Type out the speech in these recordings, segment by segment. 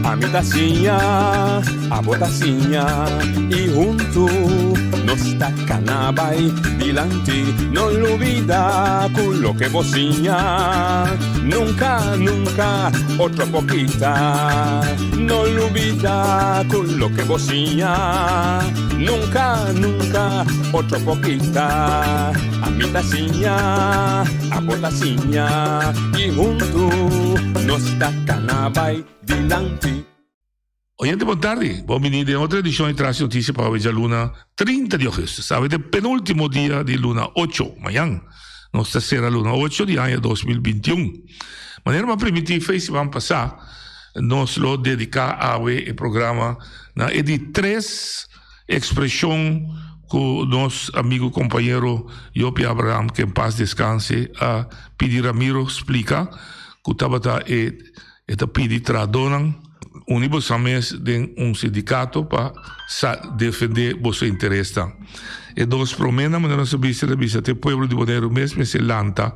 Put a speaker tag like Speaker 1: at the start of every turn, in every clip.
Speaker 1: Ami ta siña, abo ta siña y huntu nos ta cana bay dilanti. No lubida cu loke bo siña nunca, nunca otro por kita. No lubida cu loke bo siña nunca, nunca otro por kita. Ami ta siña, abo ta siña y huntu nos ta cana bay dilanti.
Speaker 2: Oyente bon tardi, bon bini den otro edicion di Tras di Noticia pa awe djaluna 30 di augustus. Awe ta e penultimo dia di luna ocho, mañan nos ta cera luna ocho di aña 2021. Manera mi a primiti fe siman pasa, nos lo dedica awe e programa na e di tres Expresion cu nos amigo compañero Jopie Abraham, que en paz descanse, a pidi Ramiro splica cu tabata e e ta pidi trahadornan uni boso mes den un sindicato pa sa defende boso interesnan. E dos promenan manera nos a bisa el a bisa te pueblo di Boneiru mes mester lanta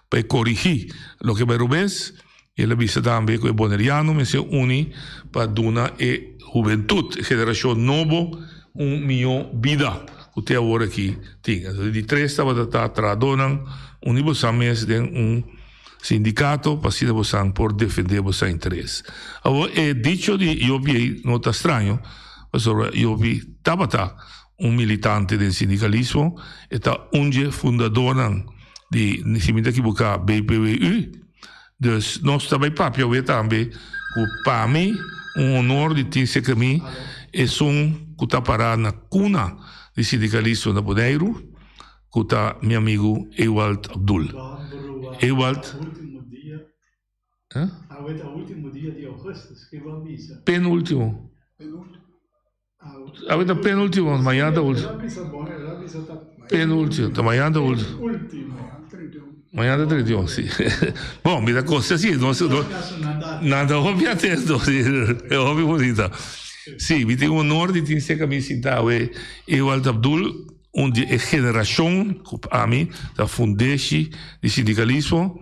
Speaker 2: pa e corigi loke bai robes. El a bisa tambe ku e boneriano mester uni pa duna e hubentut, e generashon nobo, un mihó bida ku te awor aki tin. Entonces di tres tabata ta trahadónan uni bosan mes den un sindikato pa asina bosan por defendé bosan interes. Awor e dicho di Jopi ei no ta straño pasobra Jopi tabata un militante den sindikalismo, e ta un dje fundadornan di, si mi ta kibuká, BPWU. Dus nos ta bay papia awe tambe cu pa mi un honor di tin cerca mi esun cu ta para na cuna di sindicalismo na Boneiru cu ta mi amigo Ewald Abdul. Ewald. Penultimo. Awe ta penultimo, mañana ta ultimo. Penultimo, ta mañana ta ultimo. Mañana ta 31, si. Bon, mi ta cosa si, no, no, nan ta hopi atento, si, e hopi bonita. Si, mi tin honor di tin cerca mi sinta awe Ewald Abdul, un di e generacion cu ami ta fundeshi di sindicalismo.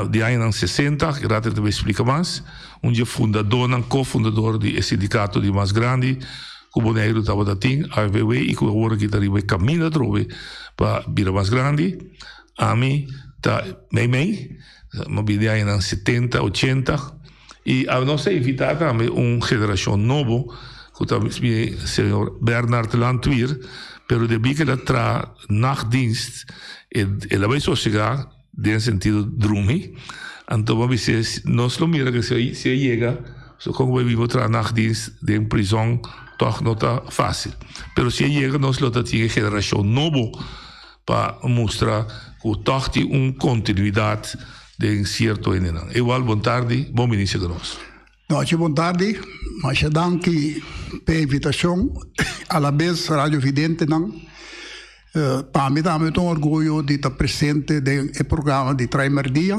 Speaker 2: Di añanan sesenta, ki rato e ta bay splika mas, un di e fundadornan, co-fundador di e sindikato di mas grandi ku Boneiru tabata tin, AFBW, i ku awor aki ta riba e kaminda atrobe pa bira mas grandi. Ami ta meimei, mi a bini di añanan setenta, ochenta, i nos a invitá tambe un generashon nobo ku ta bini señor Bernard Landweer, pero debí ku el a traha nachtdienst, el a bay sosegá. Den sentido drumi. Anto bo a bis'é, Nos lo mira ke si e yega, so kon bo a biba traha nachtdienst den prizon tòg no ta fásil. Pero si e yega nos lo ta tin e generashon nobo pa mustra ku tòg tin un kontinuidat den sierto hendenan. Ewal bon tardi, bon bini serka nos.
Speaker 3: Nochi bon tardi, masha danki p'e invitashon, alabes radio videntenan. Pa mi tambe ta un orguyo di ta presente den e programa di Trai Merdia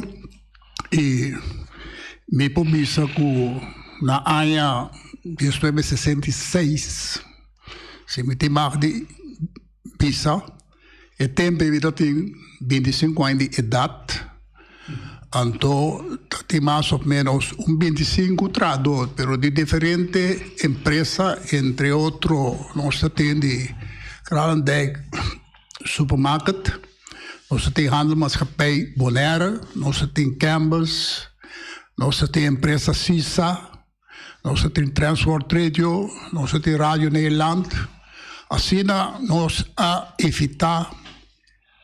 Speaker 3: i mi por bisa ku na aña diesnuebe 66, si mi tin mag di bisa, E tempu ei mi ta tin bintisinku aña di edat, anto ta tin mas of menos un bintisinku trahador, pero di diferente empresa, entre otro nos ta tin di Kralendijk Supermarket, nos ta tin Handelmaatschappij Bonaire, nos ta tin Campbell's, nos ta tin empresa Sisa. Nos a tin Transworld Radio, nos a tin Radio Nederland. Asina nos a evitá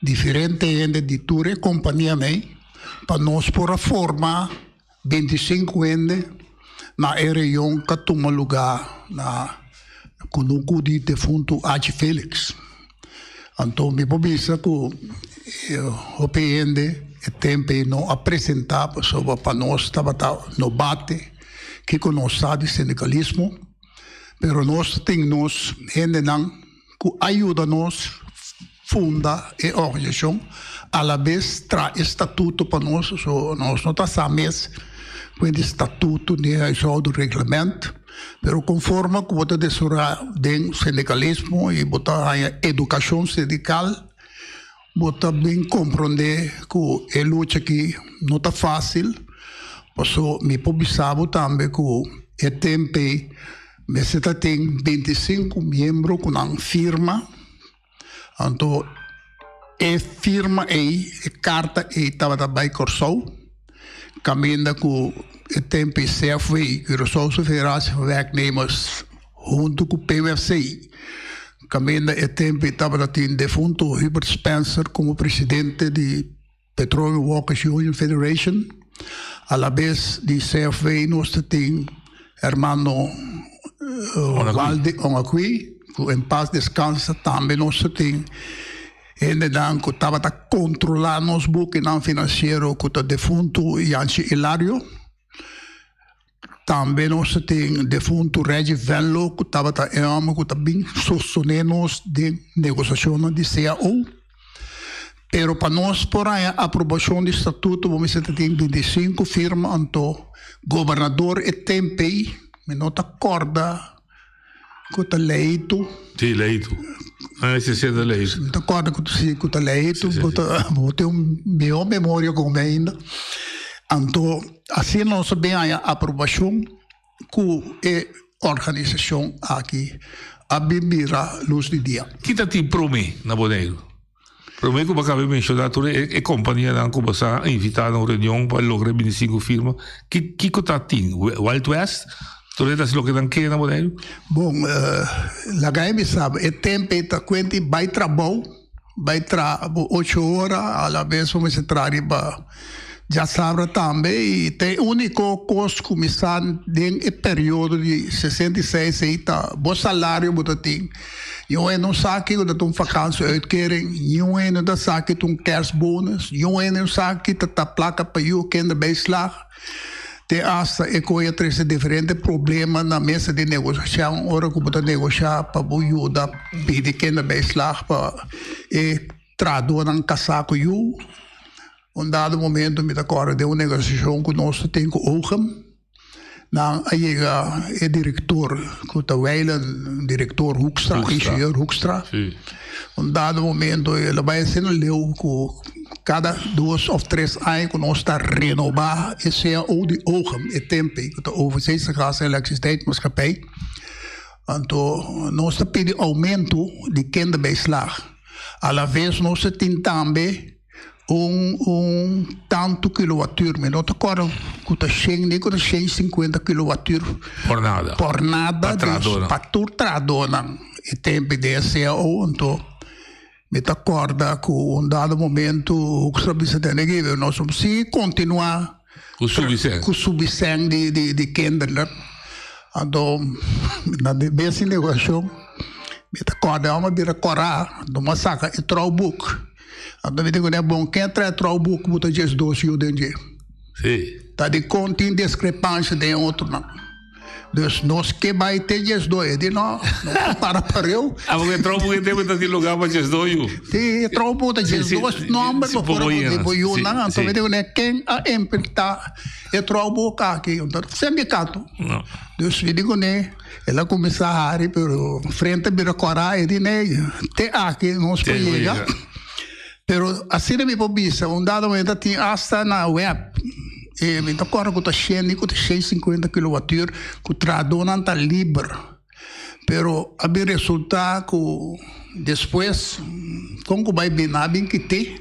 Speaker 3: diferente hende di tur e kompanianan ei pa nos por a forma bintisinku hende na e reunion ku a tuma lugá na kunuku di defuntu Achi Felix. Anto mi por bisa ku hopi hende e tempu ei no a presentá pasobra pa nos tabata no bate kiko nos sa di sindikalismo, pero nos tin nos hendenan ku a yuda nos funda e organisashon, alabes traha e statuto pa nos, so nos no ta sa mes ku di statuto ni huishoudreglement. Pero konforme ku bo ta desaroyá den sindikalismo i bo ta haña edukashon sindikal, Bo ta bin komprondé ku e lucha aki no ta fásil. Paso mi por bisa bo tambe ku e tempu ei mester ta tin 25 miembro ku nan firma. Anto e firma ei, e karta ei tabata bai Kòrsou, kaminda ku e tempu ei CFW, Curaçaose Federatie van Werknemers, huntu ku PWFC, kaminda e tempu ei tabata tin defuntu Hubert Spencer komo presidente di Petroleum Workers Union Federation. Alabes di CFW nos ta tin hermano Waldi Ongakui, ku en paz descansa. Tambe nos ta tin hendenan ku tabata kontrolá nos bukinan finansiero ku ta defuntu Yanchi Hilario. Tambe nos ta tin defuntu Reggie Venlo ku tabata e hòmber ku ta bin sostené nos den negosiashonnan di CAO. Pero pa nos por haña aprobashon di statuto bo mester ta tin 25 firma anto gobernador e temp ei mi no ta kòrda ku ta Leito.
Speaker 2: Sí, Leito. Ah, ese sí ta Leito.
Speaker 3: Mi ta kòrda ku sí ku ta Leito, bo ta bo tin un mihó memoria ku mi ainda. Anto asina nos a bin haña aprobashon ku e organisashon aki a bin bira lus di dia.
Speaker 2: Ki ta tin promé na Boneiru? Promé ku bo a kaba di menshoná tur e kompanianan ku bo sa invitá na un reunion pa logra e 25 firma, ki kiko ta tin? Wild West? Tur e ta hasi loke nan ke na Boneiru?
Speaker 3: Bon, laga e bisa bo, e tempu ei ta kuenta i bai trabou, bai traha bo ocho ora, alabes bo mester traha riba djasabra tambe i ta e úniko kos ku mi sa den e periodo di 66 ei ta bo salario bo ta tin. Niun hende no sa kiko ta un vakantieuitkering, niun hende no ta sa kiko ta un kerstbonus, niun hende no sa kiko ta plaka pa yu kinderbijslag. Te asta e koe a trese diferente problema na mesa di negosiashon ora ku bo ta negosha pa bo yuda pidi kinderbijslag pa e trahadónan kasá ku yu. Un dado momento mi ta kòrda den un negosiashon ku nos ta tin ku OGEM. Nan a yega e director cu ta wijlen director Hoekstra, ingenieur Hoekstra. Un dado momento el a bay asina leu cu cada dos of tres aña cu nos ta renoba e cao di OGEM, e tempo ey cu ta Overzeese Gas en Elektriciteit Maatschappij. Anto nos ta pidi aumento di kinderbijslag. Alaves nos ta tin tambe. Un un tantu kilowatùr, mi no ta kòrda ku ta shen ni ku ta shen sinkuenta kilowatùr.
Speaker 2: Por nada.
Speaker 3: Por nada.
Speaker 2: Pa trahadónan.
Speaker 3: Pa tur trahadónan e tempu den e cao. Anto mi ta kòrda ku un dado momentu Hoekstra bisa tene ki nos no sigui kontinuá
Speaker 2: Ku subi sèn.
Speaker 3: Ku subi sèn di di di kindernan. Anto na di mes negosiashon mi ta kòrda mi a bira kòrá, anto mi a saka e trouwboek. Anto mi di kuné, bon ken trae trouwboek bo ta djes dos yu den dje?
Speaker 2: Sí.
Speaker 3: Ta dikon tin diskrepansha den e otronan? Dus nos ke bai te 12. E di no, no por para pareu.
Speaker 2: Ah, porque trouwboek e tempo ta tin lugar pa 12 yu.
Speaker 3: Sí, e trouwboek ta 12 nomber pa por di bo yunan. Anto mi di kuné, ken a inventá e trouwboek aki? Anto sindikato.
Speaker 2: No.
Speaker 3: Dus mi di kuné, el a kuminsá hari, pero frente a bira kòrá, e di nee, te aki nos por yega. Pero asina mi por bisa, un dado momento tin asta na web, e mi ta kòrda ku ta shen di ku ta shen sinkuenta kilowatür ku trahadónan ta liber. Pero a bin resultá ku despues kon ku bai bin nan a bin kit'é.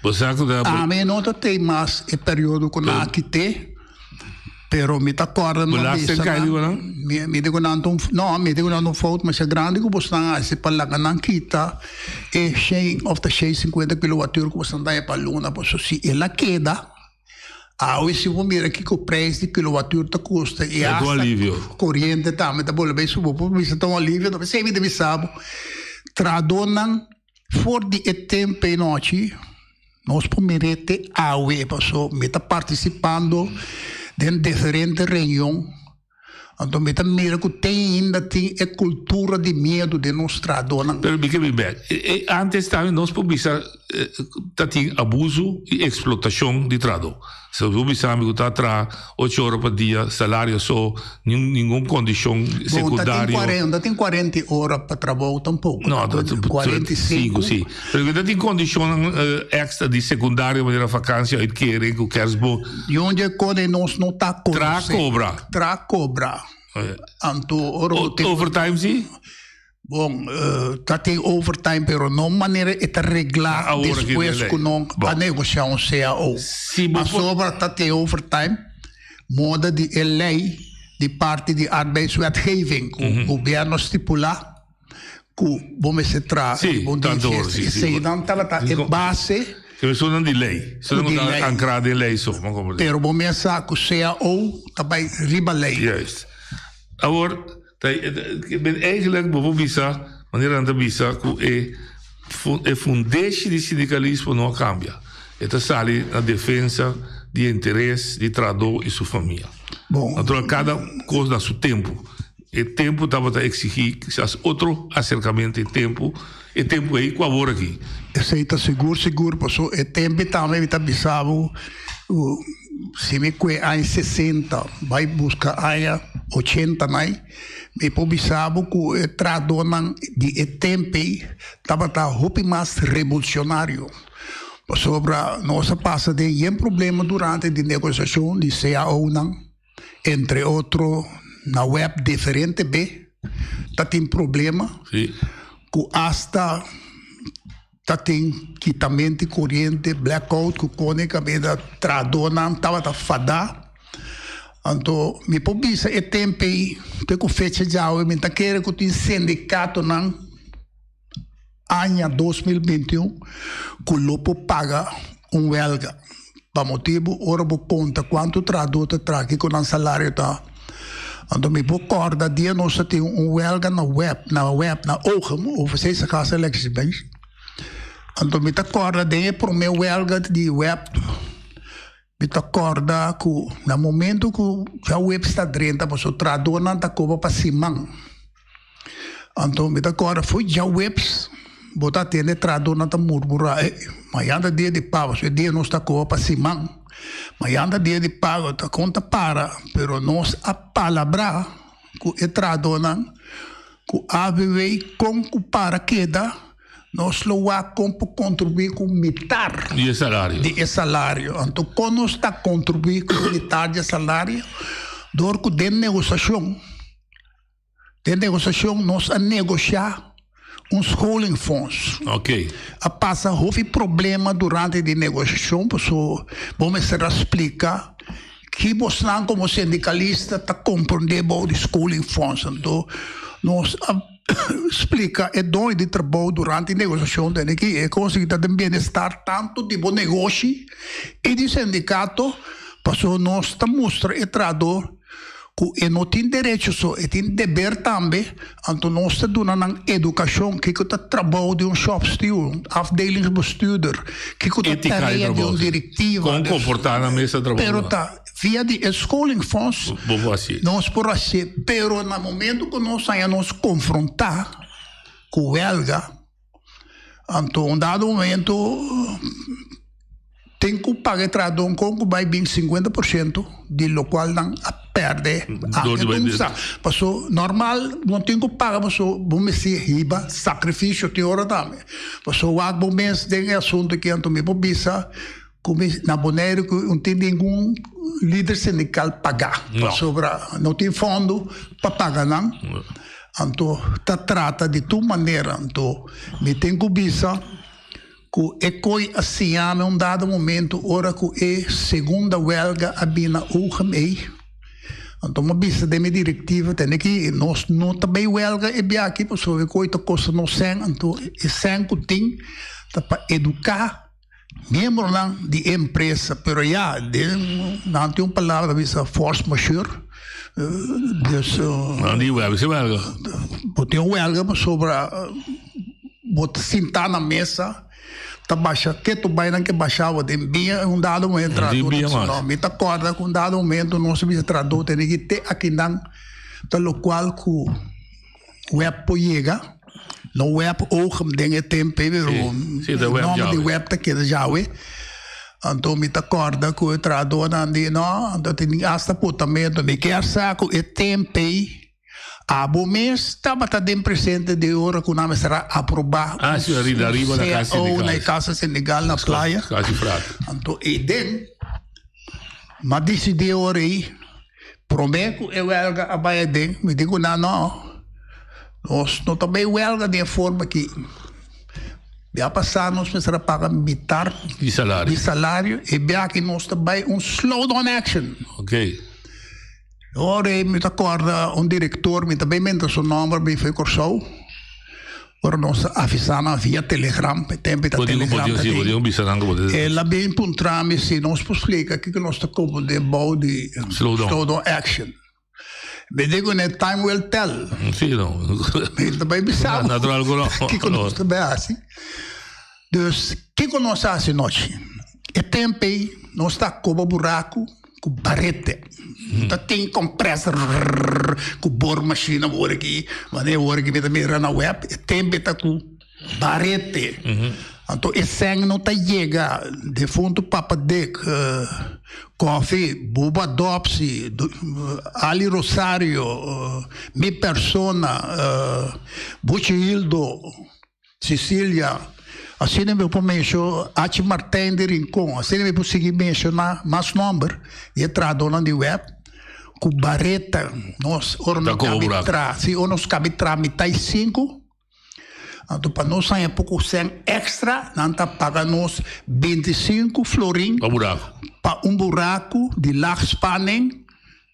Speaker 2: Bo sa ku ta.
Speaker 3: Ami no ta tei mas e periodo ku nan a kit'é. Pero mi ta kòrda
Speaker 2: mi a bisa nan,
Speaker 3: mi di ku nan ta un, no, mi di ku nan ta un fout masha grandi ku bosnan a hasi pa laga nan kita e shen òf ta shen sinkuenta kilowatür ku bosnan ta haña pa luna. Pasobra si el a keda, awe si bo mira kiko preis di kilowatür ta kosta i
Speaker 2: hasta
Speaker 3: koriente tambe ta bolbe subi, bo por bisa ta un alivio, ta p'esei mi ta bisa bo, trahadónan for di e tempu ei nochi, Nos por mir'é te awe, paso mi ta partisipando den diferente reunion, anto mi ta mira ku te ainda tin e kultura di miedu den nos trahadónan.
Speaker 2: Pero mi ke bin bèk. Antes tambe nos por bisa. ta tin abuso i eksplotashon di trahadó. Si bo bisa mi ku ta traha ocho ora pa dia, salario so, ningun kondishon sekundario.
Speaker 3: Bon, ta tin kuarenta i ora pa trabou tampoko.
Speaker 2: No, ta 45. Si. Pero ku ta tin kondishonnan èkstra di sekundario manera vakansia, uitkering ku kerstboon.
Speaker 3: Yon dje kode nos no ta konosé.
Speaker 2: Tra kobra.
Speaker 3: Tra kobra. Anto ora bo tin.
Speaker 2: Overtime si?
Speaker 3: Bon, ta tin overtime pero no manera e ta reglá despues ku no a negoshá un cao. Pasobra ta tin overtime moda di e lei di parti di arbeidswetgeving ku gobièrnu stipulá ku bo mester traha riba un dia di fiesta. Eseinan tabata e base.
Speaker 2: Esunnan di lei. Esunnan ku ta ankrá den lei so.
Speaker 3: Pero bo mes sa ku cao ta bai riba lei.
Speaker 2: Juist. Awor. Ta ben eigenlijk bo por bisa, manera nan ta bisa, ku e e fundeshi di sindikalismo no a kambia. E ta sali na defensa di e interes di trahadó i su famia.
Speaker 3: Bon.
Speaker 2: Natural kada kos na su tempu. E tempu tabata eksigí kisas otro aserkamentu e tempu, e tempu ei ku awor aki.
Speaker 3: Esei ta sigur sigur paso e tempu tambe mi ta bisa bo ku si mi kue aña 60 bai buska aña 80 nai mi por bisa bo ku e trahadónan di e tempu ei tabata hopi mas revolucionario pasobra nos a pasa den yen problema durante di negosiashon di CAO-nan. Entre otro na web diferente be ta tin problema ku asta ta tin kitamento di koriente, blackout ku kone kaminda trahadónan tabata fadá. Anto mi por bisa e tempu ei te ku fecha djawe mi ta kere ku tin sindikatonan aña 2021 ku lo por paga un wèlga. Pa motibu ora bo konta kuantu trahadó ta traha kiko nan salario ta. Anto mi por kòrda dia nos a tin un wèlga na web na web na Oogem, Overzeese Gas Elektriciteit. Anto mi ta kòrda den e promé wèlga di web mi ta kòrda ku na momento ku djaweps ta drenta pasobra trahadónan ta koba pa siman. Anto mi ta kòrda fo'i djaweps bo ta atende trahadónan ta murmurá, e mañan ta dia di pago, so e dia nos ta koba pa siman, mañan ta dia di pago, ta kon ta para, pero nos a palabrá ku e trahadónan ku ABW kon ku para keda nos lo wak kon por kontribuí ku mitar
Speaker 2: di e salario.
Speaker 3: Di e salario. Anto kon nos ta kontribuí ku mitar di e salario? Dor ku den negosiashon. Den negosiashon nos a negoshá un scholingfonds.
Speaker 2: Ok.
Speaker 3: A pasa hopi problema durante di negoshashon paso bo mester a splika ki bosnan komo sindikalista ta komprondé bou di scholingfonds. Anto nos a splika e doño di trabou durante negoshashon tene ki e kos aki ta den bienestar tantu di bo negoshi i di sindikato paso nos ta mustra e trahador ku e no tin derecho so, e tin deber tambe, anto nos ta duna nan edukashon, kiko ta trabou di un shopsteward, un afdelingsbestuurder, kiko ta tarea di un direktiva.
Speaker 2: Kon komportá nan mes na trabou.
Speaker 3: Pero ta via di e scholingfonds nos por hasié, pero na momento ku nos haña nos konfrontá ku wèlga, Anto un dado momento tin ku paga e trahadó kon ku bai bin 50% di lokual nan a pèrdè a Paso normal no tin ku paga paso bo mester hiba sakrifisio tin ora tambe. Paso wak bo mes den e asuntu aki anto mi por bisa ku mi na Boneiru ku no tin ningun lider sindikal pagá pasobra no tin fondo pa paga nan. Anto ta trata di tur manera. Anto mi tin ku bisa ku e koi a siña mi un dado momento ora ku e segunda welga a bini na Oogem ei. Anto mi a bisa den mi direktiva tende ki nos no ta bay welga e bia aki pasobra e koi ta kosta nos sèn. Anto e sèn ku tin ta pa eduká miembronan di e empresa, pero ya den nan tin un palabra ta bisa force majeure, dus
Speaker 2: Nan di welga si welga.
Speaker 3: Bo tin un welga pasobra bo ta sinta na mesa ta basha ketu bai nan ke basha bo den bia un dado momento
Speaker 2: No tin
Speaker 3: trahador ta
Speaker 2: bia
Speaker 3: bisa
Speaker 2: mas.
Speaker 3: no mi ta corda cu un dado momento nos a bisa trahador tene ki te aki nan ta locual cu web por yega. No web ogen den e tempo ei, pero
Speaker 2: Sí, de web
Speaker 3: nòmber di
Speaker 2: djawe.
Speaker 3: web ta keda djawe. Anto mi ta kòrda ku e trahadónan di no, anto tin asta putamentu. Mi kier sa ku e tempo ei abo mes tabata den presente di ora ku nan mester a aprobá
Speaker 2: Ah, sí, ariba, ariba na casa
Speaker 3: CAO
Speaker 2: sindical.
Speaker 3: na e casa sindical na playa.
Speaker 2: Kasi frato.
Speaker 3: Anto eiden m'a disidí ora ei Promé ku e wèlga a bai aden, mi di ku nan, No, nos no ta bai wèlga den e forma aki. Bia pasá nos mester a paga mitar
Speaker 2: Di salario.
Speaker 3: di salario i bia aki nos ta bai un slowdown action.
Speaker 2: Ok.
Speaker 3: Ora ei mi ta kòrda un direktor, mi ta bai menta su nòmber, mi foi Kòrsou. Ora nos a avisá nan via telegram, e tempu ta
Speaker 2: Bo di ku bo
Speaker 3: telegram
Speaker 2: di
Speaker 3: ta
Speaker 2: si, bo
Speaker 3: tin.
Speaker 2: di un bisa nan ku bo di.
Speaker 3: El a bin puntra mi si nos por splika kiko nos ta komprondé bou di
Speaker 2: Slowdown.
Speaker 3: slowdown action. Mi di kuné time will tell.
Speaker 2: Si no.
Speaker 3: Mi ta bai bisa bo
Speaker 2: Natural ku no.
Speaker 3: kiko nos ta bai hasi. Dus kiko nos a hasi nochi? E tempu ei nos ta koba buraku ku barete. Ta tin compressor ku boormachine awor aki, wanneer awor aki mi ta mira na web, e tempe ta ku barete. Anto e sèn no ta yega, defuntu Papa Dick, Koffie, Buba Dopsy, Ali Rosario, mi persona, Buchi Hildo. Cecilia, Asina mi por mensho Achi Martijn di Rincon, asina mi por sigui menshoná mas nòmber di e trahadónan di web ku bareta nos ora nos kabi tra, si ora nos kabi tra mitá i sinku, anto pa nos haña poko sèn èkstra nan ta paga nos bintisinku florin pa un buraku di laagspanning.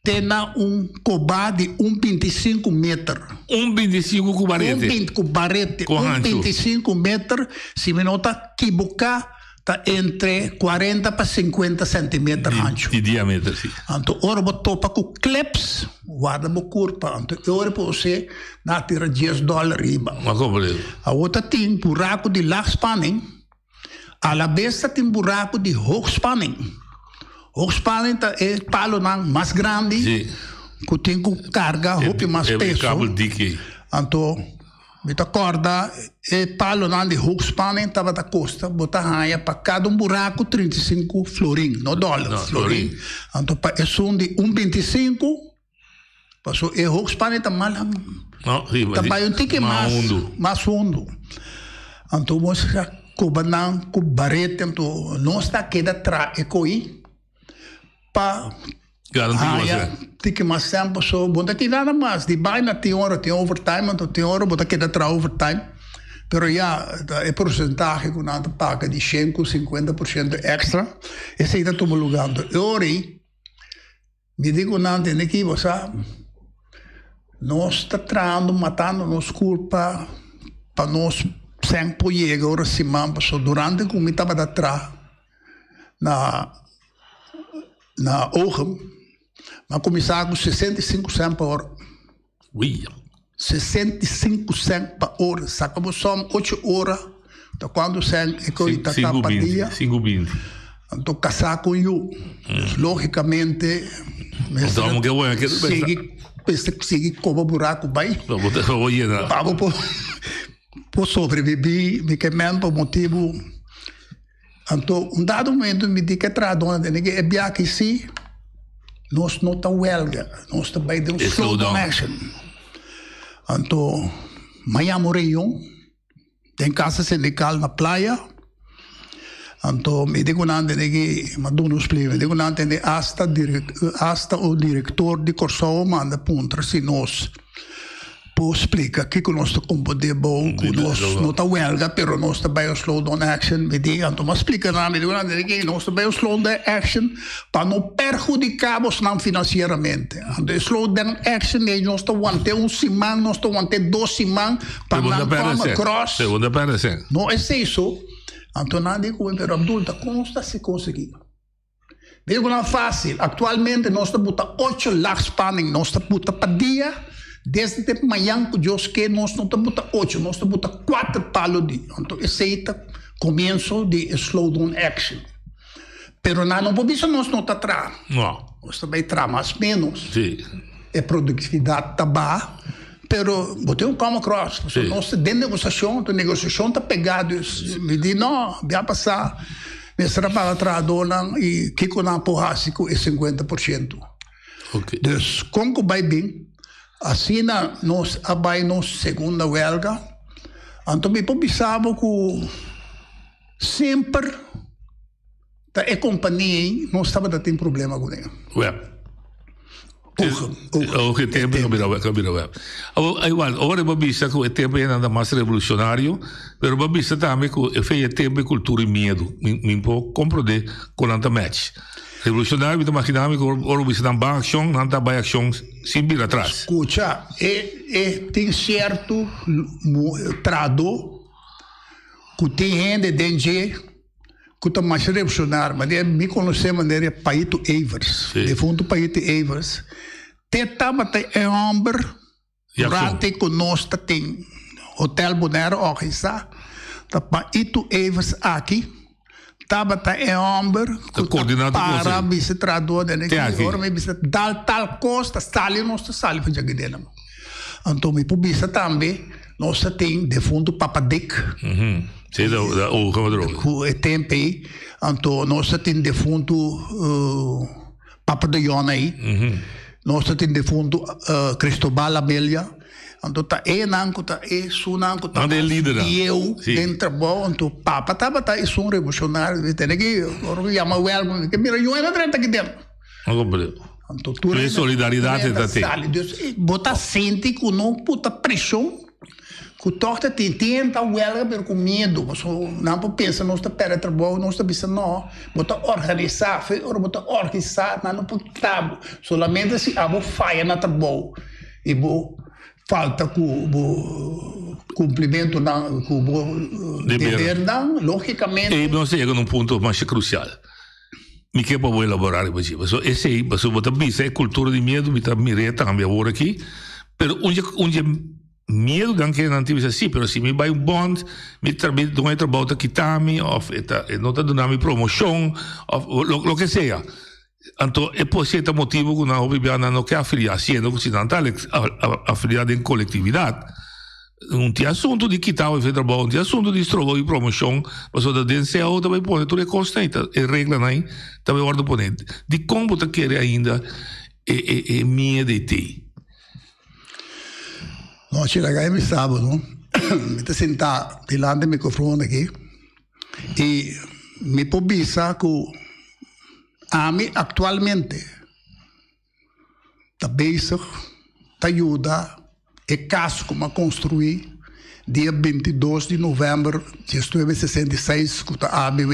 Speaker 3: Te na un kobá di un bintisinku meter.
Speaker 2: Un bintisinku ku barete.
Speaker 3: Un bint ku barete.
Speaker 2: Ku
Speaker 3: Un
Speaker 2: hanchu.
Speaker 3: bintisinku meter, si mi no ta kibuká, ta entre kuarenta pa sinkuenta sentimeter hanchu.
Speaker 2: Di diameter, si.
Speaker 3: Anto ora bo topa ku kleps, warda bo kurpa. Anto e ora por ose nan a tira dies dòler riba.
Speaker 2: Ma kompleto.
Speaker 3: Awor ta tin buraku di laagspanning. Alabes ta tin buraku di hoogspanning. Hoogspanning ta e palonan mas grandi
Speaker 2: Sí.
Speaker 3: ku tin ku karga hopi mas
Speaker 2: E
Speaker 3: peso.
Speaker 2: kabel diki.
Speaker 3: Anto mi ta kòrda e palonan di hoogspanning tabata kosta bo ta haña pa kada un buraku 35 florin, no dòler,
Speaker 2: No,
Speaker 3: florin.
Speaker 2: florin.
Speaker 3: Anto pa esun di un 25 Paso e hoogspanning ta mal
Speaker 2: No, sí,
Speaker 3: ta bai un tiki
Speaker 2: mas
Speaker 3: mas
Speaker 2: hundu.
Speaker 3: mas hundu. Anto nos a koba nan ku barete anto nos ta keda tra e koi pa
Speaker 2: Gara un tiki mas
Speaker 3: haya
Speaker 2: tempu.
Speaker 3: tiki mas tempu. So bo ta keda nada mas di bai na tin ora tin overtime anto tin ora bo ta keda tra overtime. Pero ya e porcentahe ku nan ta paga di shen ku 50% extra esei ta tuma luga. Anto e ora ei Mi di ku nan tende ki bo sa, nos ta trahando matando nos kurpa pa nos sèn por yega ora siman pasobra durante ku mi tabata traha na na Ogen mi a kuminsá ku 65 sèn pa ora. 65 sèn pa ora, saka bo sòm ocho ora ta kuantu sèn e ko'i ta ta pa dia.
Speaker 2: Sinku binti.
Speaker 3: Anto kasá ku yu. Dus lógikamente mester sigui mester sigui koba buraku bai. Pa bo por sobrebibí mi ke men pa motibu. Anto un dado momento mi di ke trahadónan tene ke e biaha si nos no ta wèlga, nos ta bai den un slowdown action. Anto mi a yama un reunion den kasa sindikal na playa, anto mi di ku nan tene ke, mi a duna un splika, mi di ku nan tene hasta hasta un direktor di Kòrsou a manda puntra si nos Por splica kico nos ta compone bou cu nos no ta welga pero nos ta bay un slow down action mi di anto mi a splica nan mi di nan di nos ta bay un slow down action pa no perhudica bosnan financieramente anto e slow down action ey nos ta wante un siman nos ta wante dos siman pa nan come across no esey so anto nan di cu mi pero Abdul ta con nos ta haci cos aki. Digo nan fácil, actualmente nos ta buta ocho laagspanning, nos ta buta pa dia, desde te mañan cu Dios ke nos no ta buta ocho, nos ta buta cuater palo di. Anto esey ta comienzo di e slow down action. Pero nan no por bisa nos no ta traha.
Speaker 2: No.
Speaker 3: Nos ta bay traha mas menos.
Speaker 2: Sí.
Speaker 3: E productividad ta baha. Pero bo tin un come across, pasobra nos ta den negosiashon, enton negosiashon ta pegá, dus mi di no, bia pasá mester a paga trahadónan i kiko nan por hasi ku e 50%. Dus kon ku bai bin, asina nos a bai nos segunda wèlga, anto mi por bisa bo ku semper ta e kompania ei nos tabata tin problema kuné.
Speaker 2: Web.
Speaker 3: Ogen, ogen.
Speaker 2: Ogen tempo a bira web, a bira web. Awor, igual, ora bo bisa ku e tempo ei nan ta mas revolucionario, pero bo bisa tambe ku e fe e tempo e kultura i miedu. Mi, mi por komprondé ku nan ta match. Revolucionario mi ta magina mi ku ora bo bisa nan ban akshon, nan ta bai akshon sin bira atras.
Speaker 3: Skucha, e, e tin sierto trahadó ku tin hende den dje ku ta masha revolucionario, manera mi konosé manera Paito Evers, defunto Paito Evers, te tabata e hòmber durante ku nos ta tin Hotel Bonaire organisá, ta Paito Evers aki tabata e hòmber ku ta para bisa trahadó den aki, ora mi bisa dal tal kos ta sali nos ta sali for djakidenan. Anto mi por bisa tambe nos ta tin defunto Papa Dick.
Speaker 2: Sí, da, da ogen wat droog.
Speaker 3: Ku e tempo ei. Anto nos ta tin defunto uh, Papa de Jong ei. Nos ta tin defunto uh, Cristobal Amelia. Anto ta e nan ku ta e sunan ku ta
Speaker 2: Nan de lídernan.
Speaker 3: bieu
Speaker 2: Sí.
Speaker 3: den trabou. Anto papa tabata esun revolucionario. Mi tene ki ora ku yama wèlga, mi mira yu a drenta aki den.
Speaker 2: No comprendo.
Speaker 3: Anto tur
Speaker 2: E solidaridad
Speaker 3: tur
Speaker 2: ta te.
Speaker 3: sali. Dus eh, bo ta sinti ku no puta preshon, ku tòg ta tin tin ta wèlga pero ku miedu. Paso nan por pensa nos ta pèrdè trabou, nos ta bisa no, bo ta organisá. Fe ora bo ta organisá nan no por kita bo. Solamente si abo faya na trabou i bo falta ku bo kumplimentunan, ku bo debernan, lógikamente.
Speaker 2: E nos ta yega na un punto masha krusial. Mi ke pa bo elaborá riba dje. Pasobra esei, pasobra bo ta bisa e kultura di miedu, mi ta mir'é tambe awor aki. Pero un dje, un dje miedunan ke nan tin bisa, sí, pero si mi bai un bond, mi tra, mi doño di trabou ta kita mi, òf e ta, e no ta duna mi promoshon, òf lo, loke sea. Anto e por ser ta motibu ku nan hopi bia nan no ke afiliá, siendo ku si nan ta afiliá den kolektividat, Un tin asuntu di kita bo efe trabou, un tin asuntu di stroba bo promoshon, pasobra ta den cao ta bai pone tur e kosnan ei, e reglanan ei ta bai wòrdu pone. Dikon bo ta kere ainda e e e miedu ei tei?
Speaker 3: No, si laga e mi sa bo no, mi ta sinta dilanti microfoon aki i mi por bisa ku ami aktualmente ta bezig ta yuda e kas ku mi a konstruí dia 22 di novèmber 1966 ku ta ABW.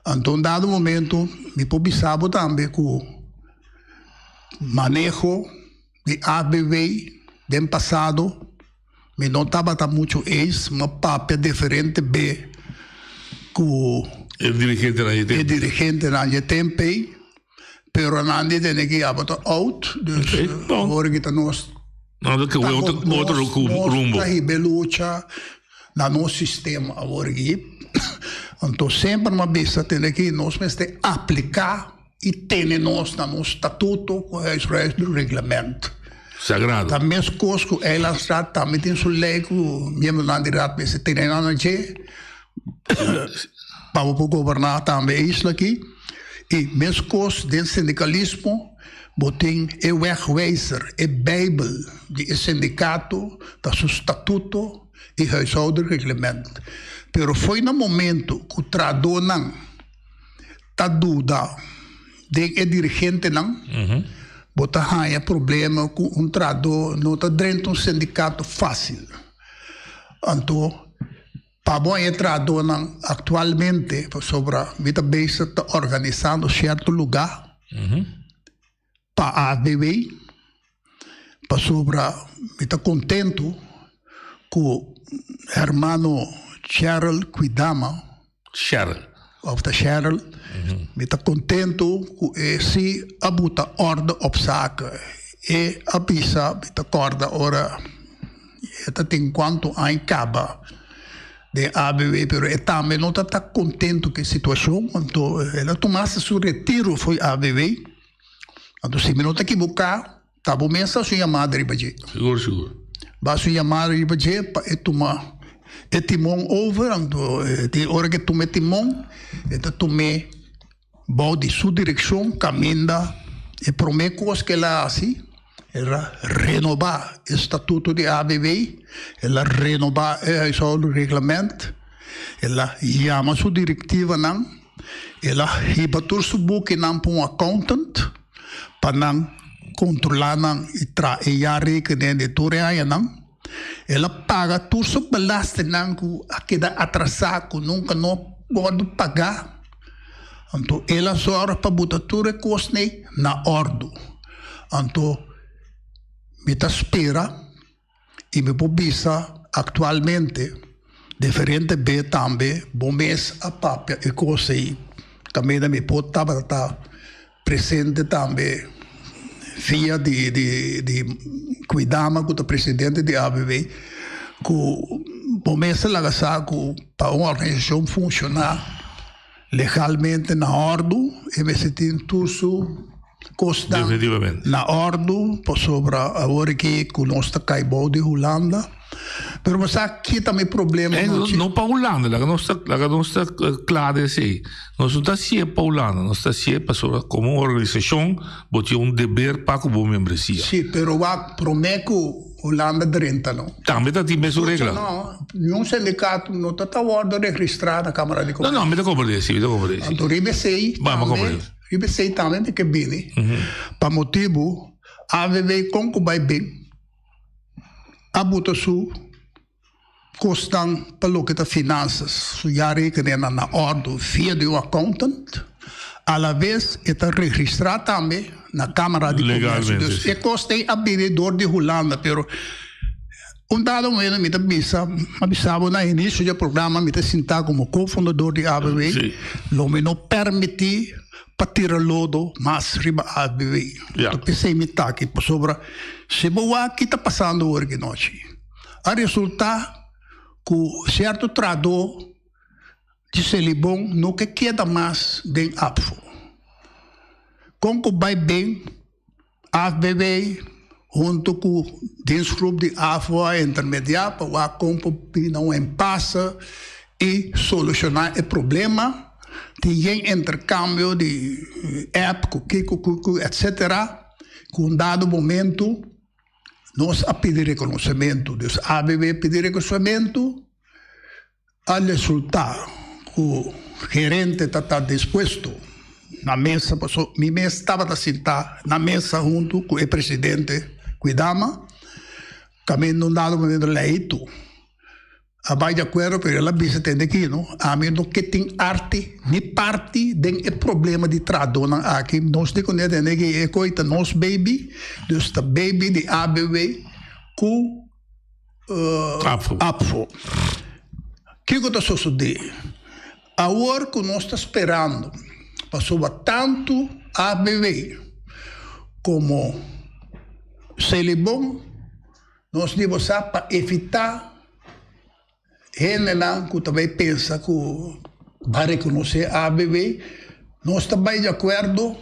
Speaker 3: Anto un dado momento mi por bisa bo tambe ku maneho di ABW den pasado mi no tabata muchu eens, mi a papia diferente be ku
Speaker 2: E dirigentenan dje
Speaker 3: e
Speaker 2: tempu.
Speaker 3: dirigentenan dje tempu ei, pero nan di tene ki ya bo ta oud, dus
Speaker 2: Oké, bon.
Speaker 3: awor ki ta nos
Speaker 2: Nan ta kohe otro, otro
Speaker 3: nos,
Speaker 2: ku
Speaker 3: nos
Speaker 2: rumbo.
Speaker 3: ta hiba e lucha na nos sistema awor aki. Anto semper mi a bisa tene ki nos mester apliká i tene nos na nos statuto ku huishoudelijk reglement.
Speaker 2: Sagrado.
Speaker 3: Ta meskos ku Eilandsraad tambe tin su lei ku miembronan di raad mester tene nan na dje pa bo por goberná tambe e isla aki. I meskos den sindikalismo bo tin e wegwijzer, e bijbel di e sindikato ta su statuto i huishoudelijk reglement. Pero fo'i na momento ku trahadónan ta duda den e dirigentenan, bo ta haña problema ku un trahadó no ta drenta un sindikato fásil. Anto, pa bo haña e trahadónan aktualmente, pasobra mi ta bezig ta organisando sierto lugá pa ABW, pasobra mi ta kontentu ku hermano Cheryl Kwidama.
Speaker 2: Cheryl.
Speaker 3: Of ta Cheryl. Mi ta kontentu ku e si a buta orde op zaken. E a bisa, mi ta kòrda ora e ta tin kuantu aña kaba den ABW, pero e tambe no ta ta kontentu ku e situashon, anto el a tuma hasta su retiro for ABW. Anto si mi no ta ekiboká. Ta bo mes ta su yamada riba dje.
Speaker 2: Sigur, sigur.
Speaker 3: Ba su yamada riba dje pa e tuma e timon over, anto di ora ku e tuma e timon, e ta tum'é bou di su direkshon kaminda e promé kos ku el a hasi el a renobá e statuto di ABB, el a renobá e huishoudreglement, el a yama su direktivanan, el a hiba tur su bukinan pa un accountant pa nan kontrolá nan i traha e jaarrekening di tur e añanan. El a paga tur su belastingnan ku a keda atrasá ku nunka no a wòrdu pagá. Anto el a sòru pa buta tur e kosnan ei na òrdu. Anto mi ta spera i mi por bisa aktualmente diferente be tambe bo mes a papia e kos ei kaminda mi por tabata presente tambe via di di di Kwidama ku ta presidente di ABV ku bo mes a laga sa ku pa un organisashon funshoná legalmente na òrdu e mester tin tur su kosnan na òrdu pasobra awor aki ku nos ta kai bou di Hulanda. Pero bo sa ki ta mi problema
Speaker 2: Eh, no, no pa Hulanda, laga nos ta, laga nos ta eh, kla de esei. Nos no ta hasié pa Hulanda, nos ta hasié pasobra komo un organisashon bo tin un deber pa ku bo membresia.
Speaker 3: Sí, pero wak promé ku Hulanda drenta no.
Speaker 2: Tambe ta tin mesun
Speaker 3: Escucha
Speaker 2: regla.
Speaker 3: no, niun sindikato no ta ta wòrdu registrá na Kámara di
Speaker 2: No,
Speaker 3: Komersio.
Speaker 2: no, mi ta komprendé, sí, mi ta komprendé, sí.
Speaker 3: Anto riba esei
Speaker 2: Ba, mi
Speaker 3: tambe,
Speaker 2: komprendé.
Speaker 3: riba esei tambe mi ke bini pa motibu AVB kon ku bai bin. A buta su kosnan pa loke ta finansas, su jaarrekeninnan na òrdu via di un accountant. Alabes e ta registrá tambe na Kámara di Komersio. Dus e kos ei a bini dor di Hulanda, pero un dado momento mi ta bisa, a bisa bo na inisio di e programa mi ta sintá komo kofundador di ABW, lo mi no permití pa tira lodo mas riba ABW.
Speaker 2: Ja.
Speaker 3: P'esei mi ta aki, pasobra si bo wak ki ta pasando awor ki nochi, a resulta ku sierto trahadó di Selibon no ke keda mas den APFO. Kon ku bai bin AFBW hunto ku dienstgroep di AFO a intermediá pa wak kon por bini na un empase i solushoná e problema. Tin yen interkambio di app ku kiko ku etsetera ku un dado momento nos a pidi rekonosementu. Dus ABW pidi rekonosementu A resulta cu gerente ta ta dispuesto na mesa paso mi mes tabata sinta na mesa hunto cu e presidente Kwidama caminda un dado momento Leito a bay di acuerdo pero el a bisa tende aki no ami no ke tin arte ni parti den e problema di trahadornan aki nos di cune tende aki e coy ta nos baby dus ta baby di ABW cu
Speaker 2: Apfo.
Speaker 3: Apfo. Kiko ta sosodé? Awor ku nos ta sperando pasobra tantu ABW komo Selibon nos di bo sa pa evitá hendenan ku ta bai pensa ku ba rekonosé ABW, nos ta bai di akuerdo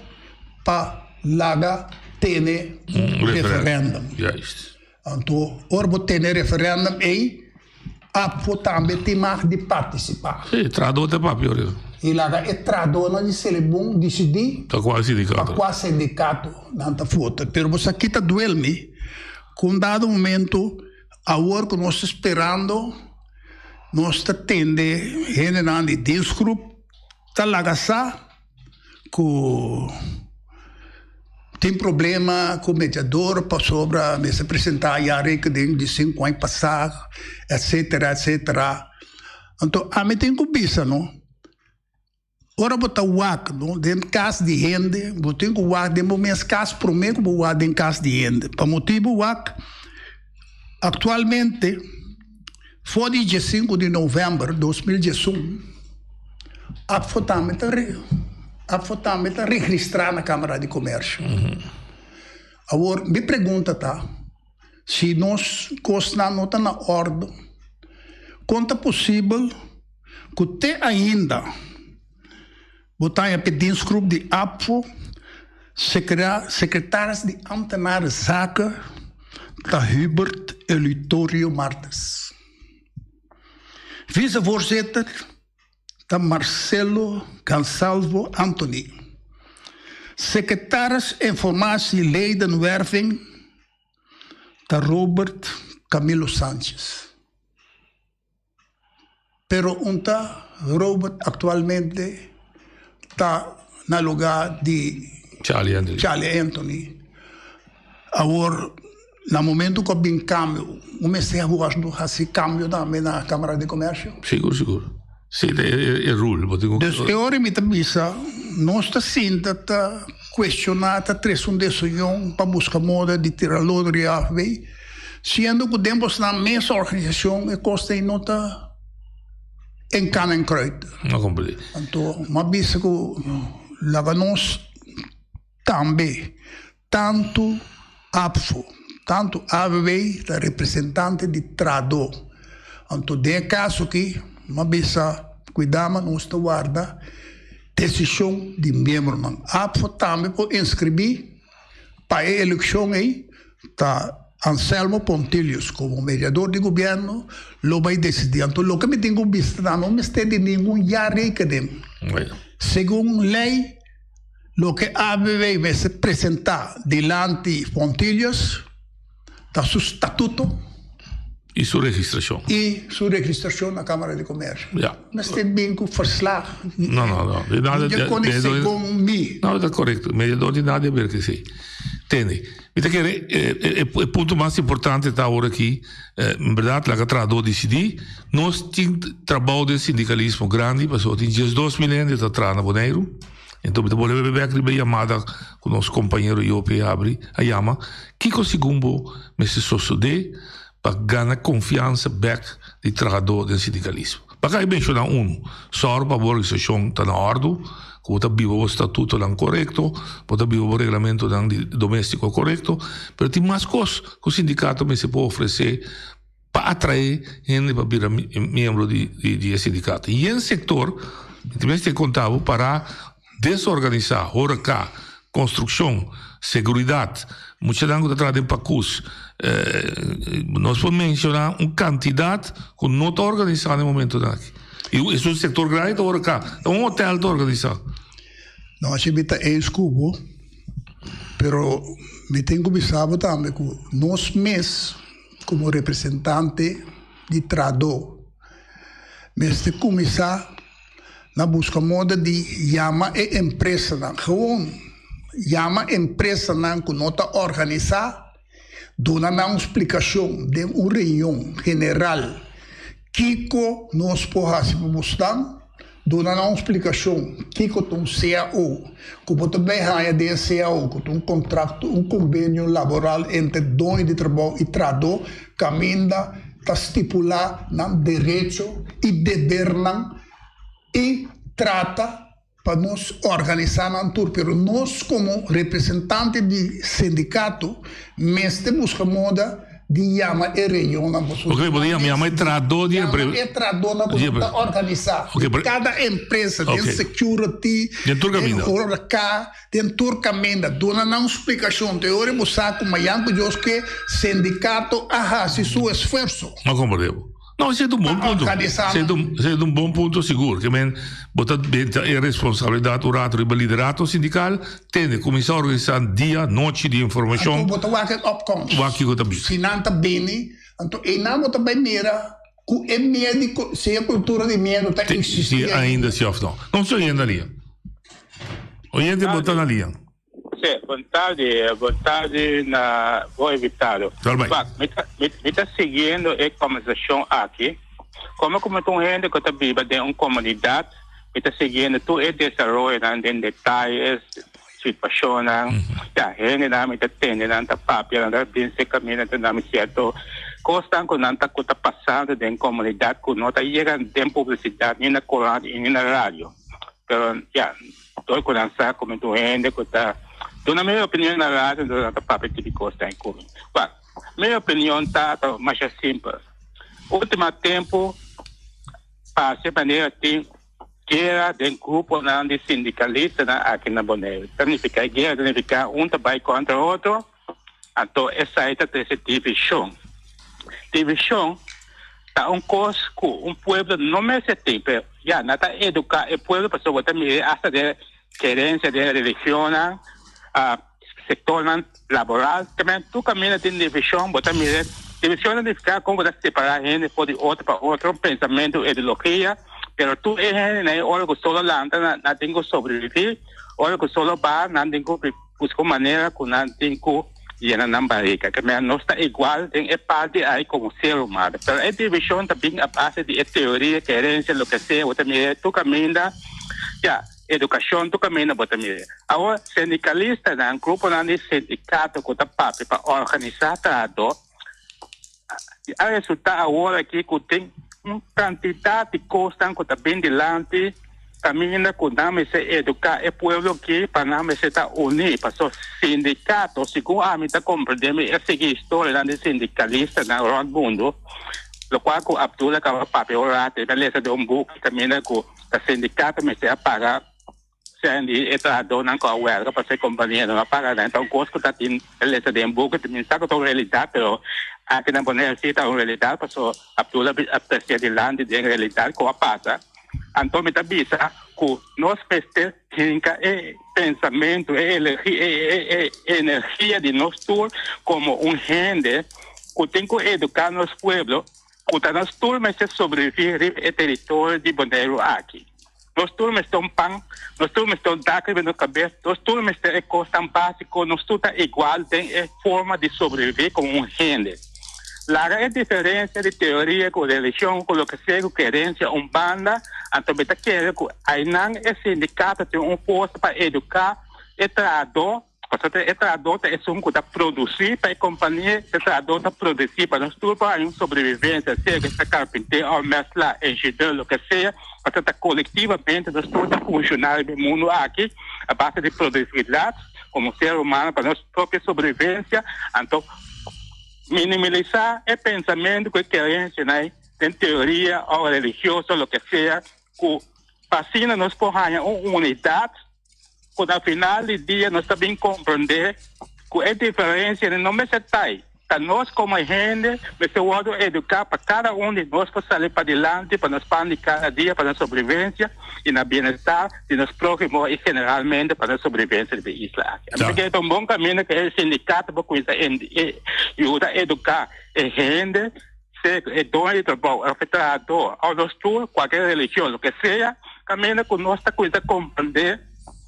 Speaker 3: pa laga tene un referèndum. Anto ora bo tene referèndum ei, APFO tambe tin mag di partisipá.
Speaker 2: Sí, trahadó ta papia ora.
Speaker 3: I laga e trahadónan di Selibon disidí
Speaker 2: Pa kua sindikato.
Speaker 3: pa kua sindikato nan ta vota. Pero bo sa ki ta duel mi? Ku un dado momento Awor ku nos ta sperando, nos ta tende hendenan di dienstgroep ta laga sa ku tin problema ku mediador pasobra mester presenta ya rekening di sinku aña pasá etsetera etsetera. Anto ami tin ku bisa no. Ora bo ta wak no den kas di hende, bo tin ku wak den bo mes kas promé ku bo wak den kas di hende. Pa motibu wak, aktualmente for di diesinku di novèmber 2011, APFO tambe ta APFO tambe ta registrá na Kámara di Komèrsio. Awor mi pregunta ta, si nos kosnan no ta na òrdu, kon ta posibel ku te ainda bo ta haña p'e dienstgroep di APFO. Secretaris di Ambtenaren Zaken ta Hubert Eleuterio Martes. Vicevoorzitter ta Marcelo Gonçalvo Anthony. Secretaris Informatie Ledenwerving ta Robert Camilo Sanchez. Pero un ta Robert actualmente ta na lugar di
Speaker 2: Charlie Anthony.
Speaker 3: Charlie Anthony. Awor na momento cu a bin cambio, un mester haci cambio tambe na Camara di Comercio.
Speaker 2: Sigur, sigur. Si, e rule. Bo tin cu.
Speaker 3: Dus e ora mi ta bisa, nos ta sinta ta cuestiona, ta trece un desunion pa busca moda di tira lodo di AFB. Siendo cu den bosnan mes organisacion e cos ei no ta en kan en kruid.
Speaker 2: No comprendí.
Speaker 3: Anto m'a bisa cu laga nos tambe tanto APFO, tanto ABB ta representante di trahadó. Anto den e caso aki m'a bisa cuida ma nos ta warda decision di miembronan. APFO tambe por inscribí Pa e elekshon ei ta Anselmo Pontilius komo mediador di gobièrnu lo bai desidí. Anto loke mi tin ku bisa ta no mester di ningun jaarrekening. Segun lei loke ABV mester presentá dilanti Pontilius ta su statuto.
Speaker 2: I su registrashon.
Speaker 3: I su registrashon na Kámara di Komèrsio.
Speaker 2: Ja.
Speaker 3: Mester bin ku verslag.
Speaker 2: No, no, no. Di nada.
Speaker 3: Di kone segun mi.
Speaker 2: No, ta korekto. Mediador di nada haber ku esei. Tende. Mi ta kere e punto mas importante ta awor aki, en bèrdat laga trahadó disidí. Nos tin trabou den sindikalismo grandi pasobra tin diesdos mil hende ta traha na Boneiru. Enton mi ta bolbe bebe bek riba e yamada ku nos kompañero Jope habri a yama. Kiko segun bo mester sosodé pa gana konfiansa bek di trahadó den sindikalismo? Baka e menshoná unu, sòru pa bo organisashon ta na òrdu, ku bo ta biba bo statutonan korekto, bo ta biba bo reglamentonan di doméstiko korekto, pero tin mas kos ku sindikato mester por ofresé pa atraé hende pa bira miembro di e sindikato. I en sektor, mi ta mester konta bo, para desorganisá, horeca, konstrukshon, seguridat, muchanan ku ta traha den pakus, nos por menshoná un kantidat ku no ta organisá na e momentonan aki. I es un sektor grandi ta horeca, ta un hotel ta organisá.
Speaker 3: No, así mi ta eens ku bo, pero mi tin ku bisa bo tambe ku nos mes Komo representante di trahadó mester kuminsá na buska moda di yama e empresanan, gewoon yama empresanan ku no ta organisá, duna nan un splikashon den un reunion general kiko nos por hasi pa bosnan. Duna nan un splikashon kiko ta un cao, ku bo ta bai haña den e cao ku ta un kontrakto, un kombenio laboral entre doño di trabou i trahadó kaminda ta stipulá nan derecho i debernan i trata pa nos organisá nan tur. Pero nos komo representante di sindikato mester buska moda di yama e reunionnan
Speaker 2: pasobra. Ok, bo ta yama, yama e trahadó di empresa.
Speaker 3: Yama e trahadónan ku ta organisá.
Speaker 2: Ok, pero.
Speaker 3: Kada empresa, den security.
Speaker 2: Den tur kaminda.
Speaker 3: Den horeca, den tur kaminda. Duna nan un splikashon. Te ora bo sa ku mayan ku Dios ke sindikato a hasi su esfuerso.
Speaker 2: No komprendé bo. No, esei ta un bon punto. Esei ta un, esei ta un bon punto sigur. Ke men bo ta benta e responsabilidat un rato riba liderato sindikal, tende, kuminsá organisá dia, nochi di informashon.
Speaker 3: Anto bo ta wak e opkomst.
Speaker 2: Wak kiko ta bini.
Speaker 3: Si nan ta bini, anto einan bo ta bai mira ku e miedu, si e kultura di miedu ta eksistí
Speaker 2: ainda. Si ainda si òf no. Nos ta oyente na lia. Oyente bo ta na lia.
Speaker 4: Sí, bon tardi, bon tardi na bo invitado.
Speaker 2: Wak,
Speaker 4: mi ta, mi ta siguiendo e conversacion aki. Como cu mi ta un hende cu ta biba den un comunidad, mi ta siguiendo tur e desaroyonan den detayes, situacionnan. Ya, hendenan mi ta tende nan ta papia, nan ta bin cerca mi, nan ta duna mi cierto cosnan cu nan ta, cu ta pasando den comunidad cu no ta yega den publicidad ni na corant y ni na radio. Pero, ya. Tur ku nan sa ku mi ta un hende ku ta duna mi opinion na radio, entonces nan ta papia kibi kos ta ku mi. Wak, mi opinion ta ta masha simpel. Ultima tempu parse manera tin. Guera den gruponan di sindikalistanan aki na Boneiru. Ta nifiká guera ta nifiká un ta bai kontra otro, anto esei ta trese divishon. Divishon ta un kos ku un pueblo no mester tin, pero ya nan ta eduká e pueblo pasobra bo ta mira asta den kerensia den religionnan, sektornan laboral, tambe tur kaminda tin divishon, bo ta mira divishon ta nifiká kon bo ta separá hende for di otro pa otro pensamentu, ideologia, pero tur e hendenan e ora ku solo lanta nan tin ku sobreviví, ora ku solo baha nan tin ku buska un manera ku nan tin ku yena nan barika. Ke mea nos ta igual den e parti ai komo ser humano, pero e divishon ta bin a base di e teoria, kerensia, loke sea, bo ta mira tur kaminda ya. Edukashon tur kaminda bo ta mira. Awor, sindikalistanan, gruponan di sindikato ku ta papia pa organisá trahadó, a resultá awor aki ku tin un kantidat di kosnan ku ta bin dilanti kaminda ku nan mester eduká e pueblo aki pa nan mester ta uní. Pasobra sindikato, segun ami ta komprendé, mi a sigui historianan di sindikalistanan rònt mundu, lokual ku Abdul a kaba papia un rato, e ta lesa den un buki kaminda ku. Ta sindicato mester a paga sèn di e trahadónan ku a wèlga pasobra e kompania no a paga nan. Ta un kos ku ta tin e lesa den buki, mi sa ku ta un realidat pero aki nan pone así ta un realidat pasobra Abdul a trese dilanti den realidat ku a pasa. Anto mi ta bisa ku nos mester hinka e pensamentu, e energia di nos tur komo un hende ku tin ku eduká nos pueblo. Ku ta nos tur mester sobreviví riba e teritorio di Boneiru aki. Nos tur mester un pan, nos tur mester un dak riba nos kabes, nos tur mester e kosnan básiko, nos tur ta igual den e forma di sobreviví komo un hende. Laga e diferensia di teoria ku religion ku loke sea ku kerensia un banda, anto mi ta kere ku ainan e sindikato tin un forsa pa eduká e trahadó. Pasobra e trahadó ta esun ku ta produsí pa e kompania, e trahadó ta produsí pa nos tur por haña un sobrevivensia, sea ku ta karpinté òf mèsla, enshidó, loke sea, pasobra ta kolektivamente nos tur ta funshoná riba e mundu aki a base di produsividat komo ser humano pa nos propio sobrevivensia. Anto minimalisá e pensamentu ku e kerensianan den teoria òf religioso, loke sea, ku pa asina nos por haña un unidat. Ku na final di dia nos ta bin komprendé ku e diferensianan no mester tai. Ta nos komo hende mester wòrdu eduká pa kada un di nos por sali padilanti pa nos pan di kada dia, pa nos sobrevivensia i na bienestar di nos próhimo i generalmente pa nos sobrevivensia riba e isla aki. Ami ta kere ta un bon kaminda ku e sindikato por kuminsá yuda eduká e hende, sea e doño di trabou òf e trahadó òf nos tur, kualke religion, loke sea, kaminda ku nos ta kuminsá komprendé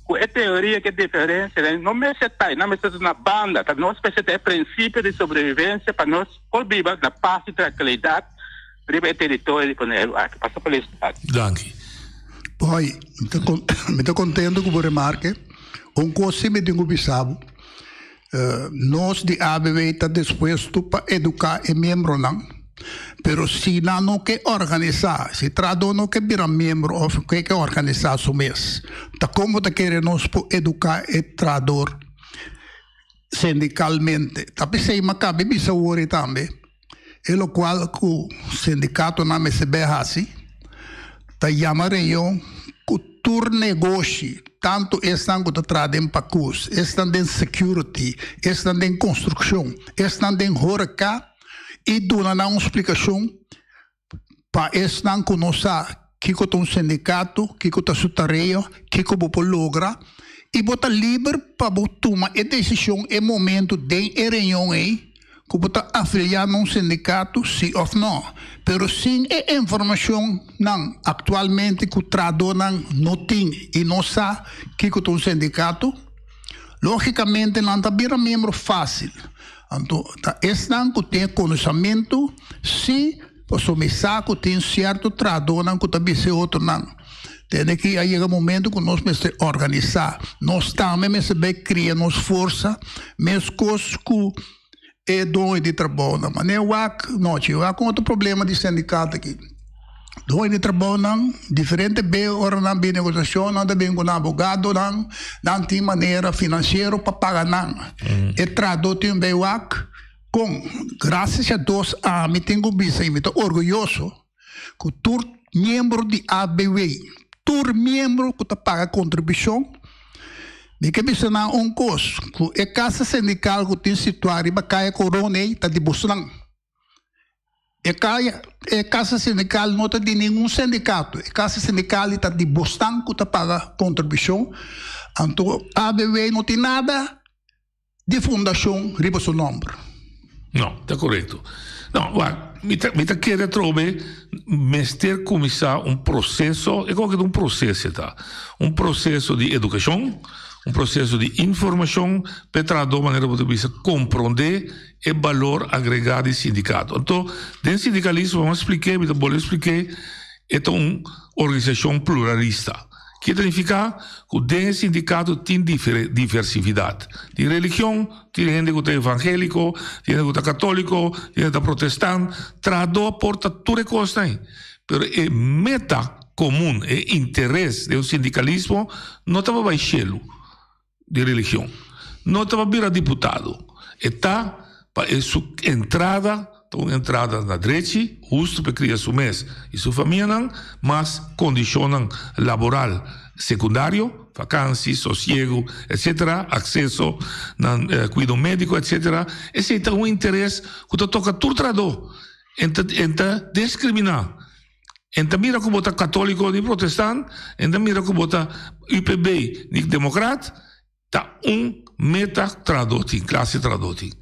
Speaker 4: ku e teoria ku e diferensianan no mester ta, nan mester ta na banda, ta nos mester ta e prinsipio di sobrevivensia pa nos por biba na pas i trankilidat riba e teritorio di Boneiru aki. Pasa felicidad.
Speaker 2: Danki.
Speaker 3: Boy, mi ta kontento ku bo remarke. Un kos si mi tin ku bisa bo. Nos di ABW ta dispuesto pa eduká e miembronan, pero si nan no ke organisá, si trahadó no ke bira miembro òf ke ke organisá su mes, ta kon bo ta kere nos por eduká e trahador sindikalmente? Ta p'esei mi a kaba bisa awor ei tambe, e lokual ku sindikatonan mester bai hasi ta yama reunion ku tur negoshi, tantu esnan ku ta traha den pakus, esnan den security, esnan den konstrukshon, esnan den horeka i duna nan un splikashon pa esnan ku no sa kiko ta un sindikato, kiko ta su tarea, kiko bo por logra i bo ta liber pa bo tuma e desishon e momento den e reunion ei ku bo ta afiliá na un sindikato si òf nò. Pero sin e informashonnan aktualmente ku trahadónan no tin i no sa kiko ta un sindikato, lógikamente nan ta bira miembro fásil. Anto ta esnan ku tin e konosamentu si, pasobra mi sa ku tin sierto trahadónan ku ta bisa e otronan. Tende ki a yega momento ku nos mester organisá. Nos tambe mester bai kria nos forsa meskos ku e doño di trabounan. Manera wak nochi, wak un otro problema di sindikato aki. Doño di trabounan diferente be ora nan bin negosiashon nan ta bin ku nan abogadonan, nan tin manera finansiero pa paga nan. E trahadó tin bai wak kon. Grasias a Dios ami tin ku bisa i mi ta orguyoso ku tur miembro di ABW. tur miembro ku ta paga kontribushon. Mi ke bisa nan un kos, ku e kasa sindikal ku tin situá riba Kaya Korona ei ta di bosnan. E kaya, e kasa sindikal no ta di ningun sindikato. E kasa sindikal ta di bosnan ku ta paga kontribushon. Anto ABW no tin nada di fundashon riba su nòmber.
Speaker 2: No, ta korekto. No, wak, mi ta, mi ta kere atrobe mester kuminsá un proseso, e koke ta un proseso e ta, un proseso di edukashon, un proseso di informashon pa e trahadó manera bo ta bisa komprondé e balor agregá di sindikato. Anto, den sindikalismo, mi a splik'é, mi ta bolbe splik'é, e ta un organisashon pluralista. Ke ta nifiká? Ku den e sindikato tin diversifidat. Tin religion, tin hende ku ta evangéliko, tin hende ku ta katóliko, tin hende ku ta protestant. Trahadó por ta tur e kosnan ei. Pero e meta komun, e interes den un sindikalismo no ta pa bai shelu di religion. No ta pa bira diputado. E ta pa e su entrada ta un entrada na drechi, hustu pa e kria su mes i su famianan, mas kondishonnan laboral sekundario, vakansi, sosiegu, etcetera, akseso na kuido médiko, etcetera. Esei ta un interes ku ta toka tur trahadó. En ta en ta diskriminá. En ta mira ku bo ta katóliko ni protestant, en ta mira ku bo ta UPB ni demokrat. Ta un meta trahadó tin, klase trahadó tin,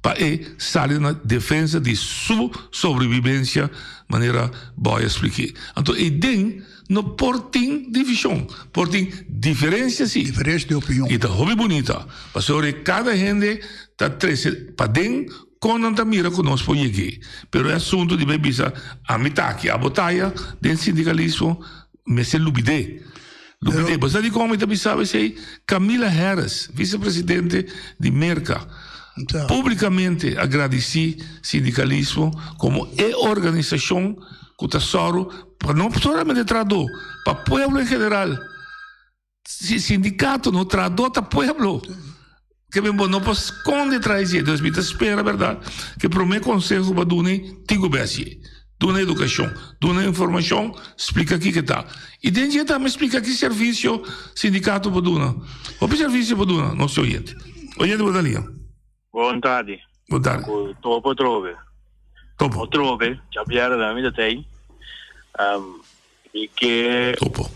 Speaker 2: pa e sali na defensa di su sobrebibensia, manera Boy a spliké. Anto eiden no por tin divishon, por tin diferensia si.
Speaker 3: Diferensia di opinion.
Speaker 2: I ta hopi bunita, pasobra kada hende ta trese paden kon nan ta mira ku nos por yeg'é. Pero e asuntu di bai bisa ami ta aki, abo ta aya, den sindikalismo mester lubid'é. Lubid'é. Bo sa dikon mi ta bisa bo esei? Kamila Harris, visepresidente di Merka, públikamente a gradisí sindikalismo komo e organisashon ku ta sòru pa no solamente trahadó, pa pueblo en general. Si sindikato no trahadó ta pueblo. Ke men bo no por skonde tras dje. Dus mi ta spera bèrdat ke promé konseho bo a duna tin ku bes dje. Duna edukashon, duna informashon, splika kiko ta. I den dje tambe splika ki servisio sindikato por duna. Hopi servisio por duna nos oyente. Oyente bo ta lia.
Speaker 5: Bon tardi.
Speaker 2: Bon tardi.
Speaker 5: Ku topo atrobe.
Speaker 2: Topo.
Speaker 5: Atrobe, djabièrnè mi ta tei. Mi ke.
Speaker 2: Topo.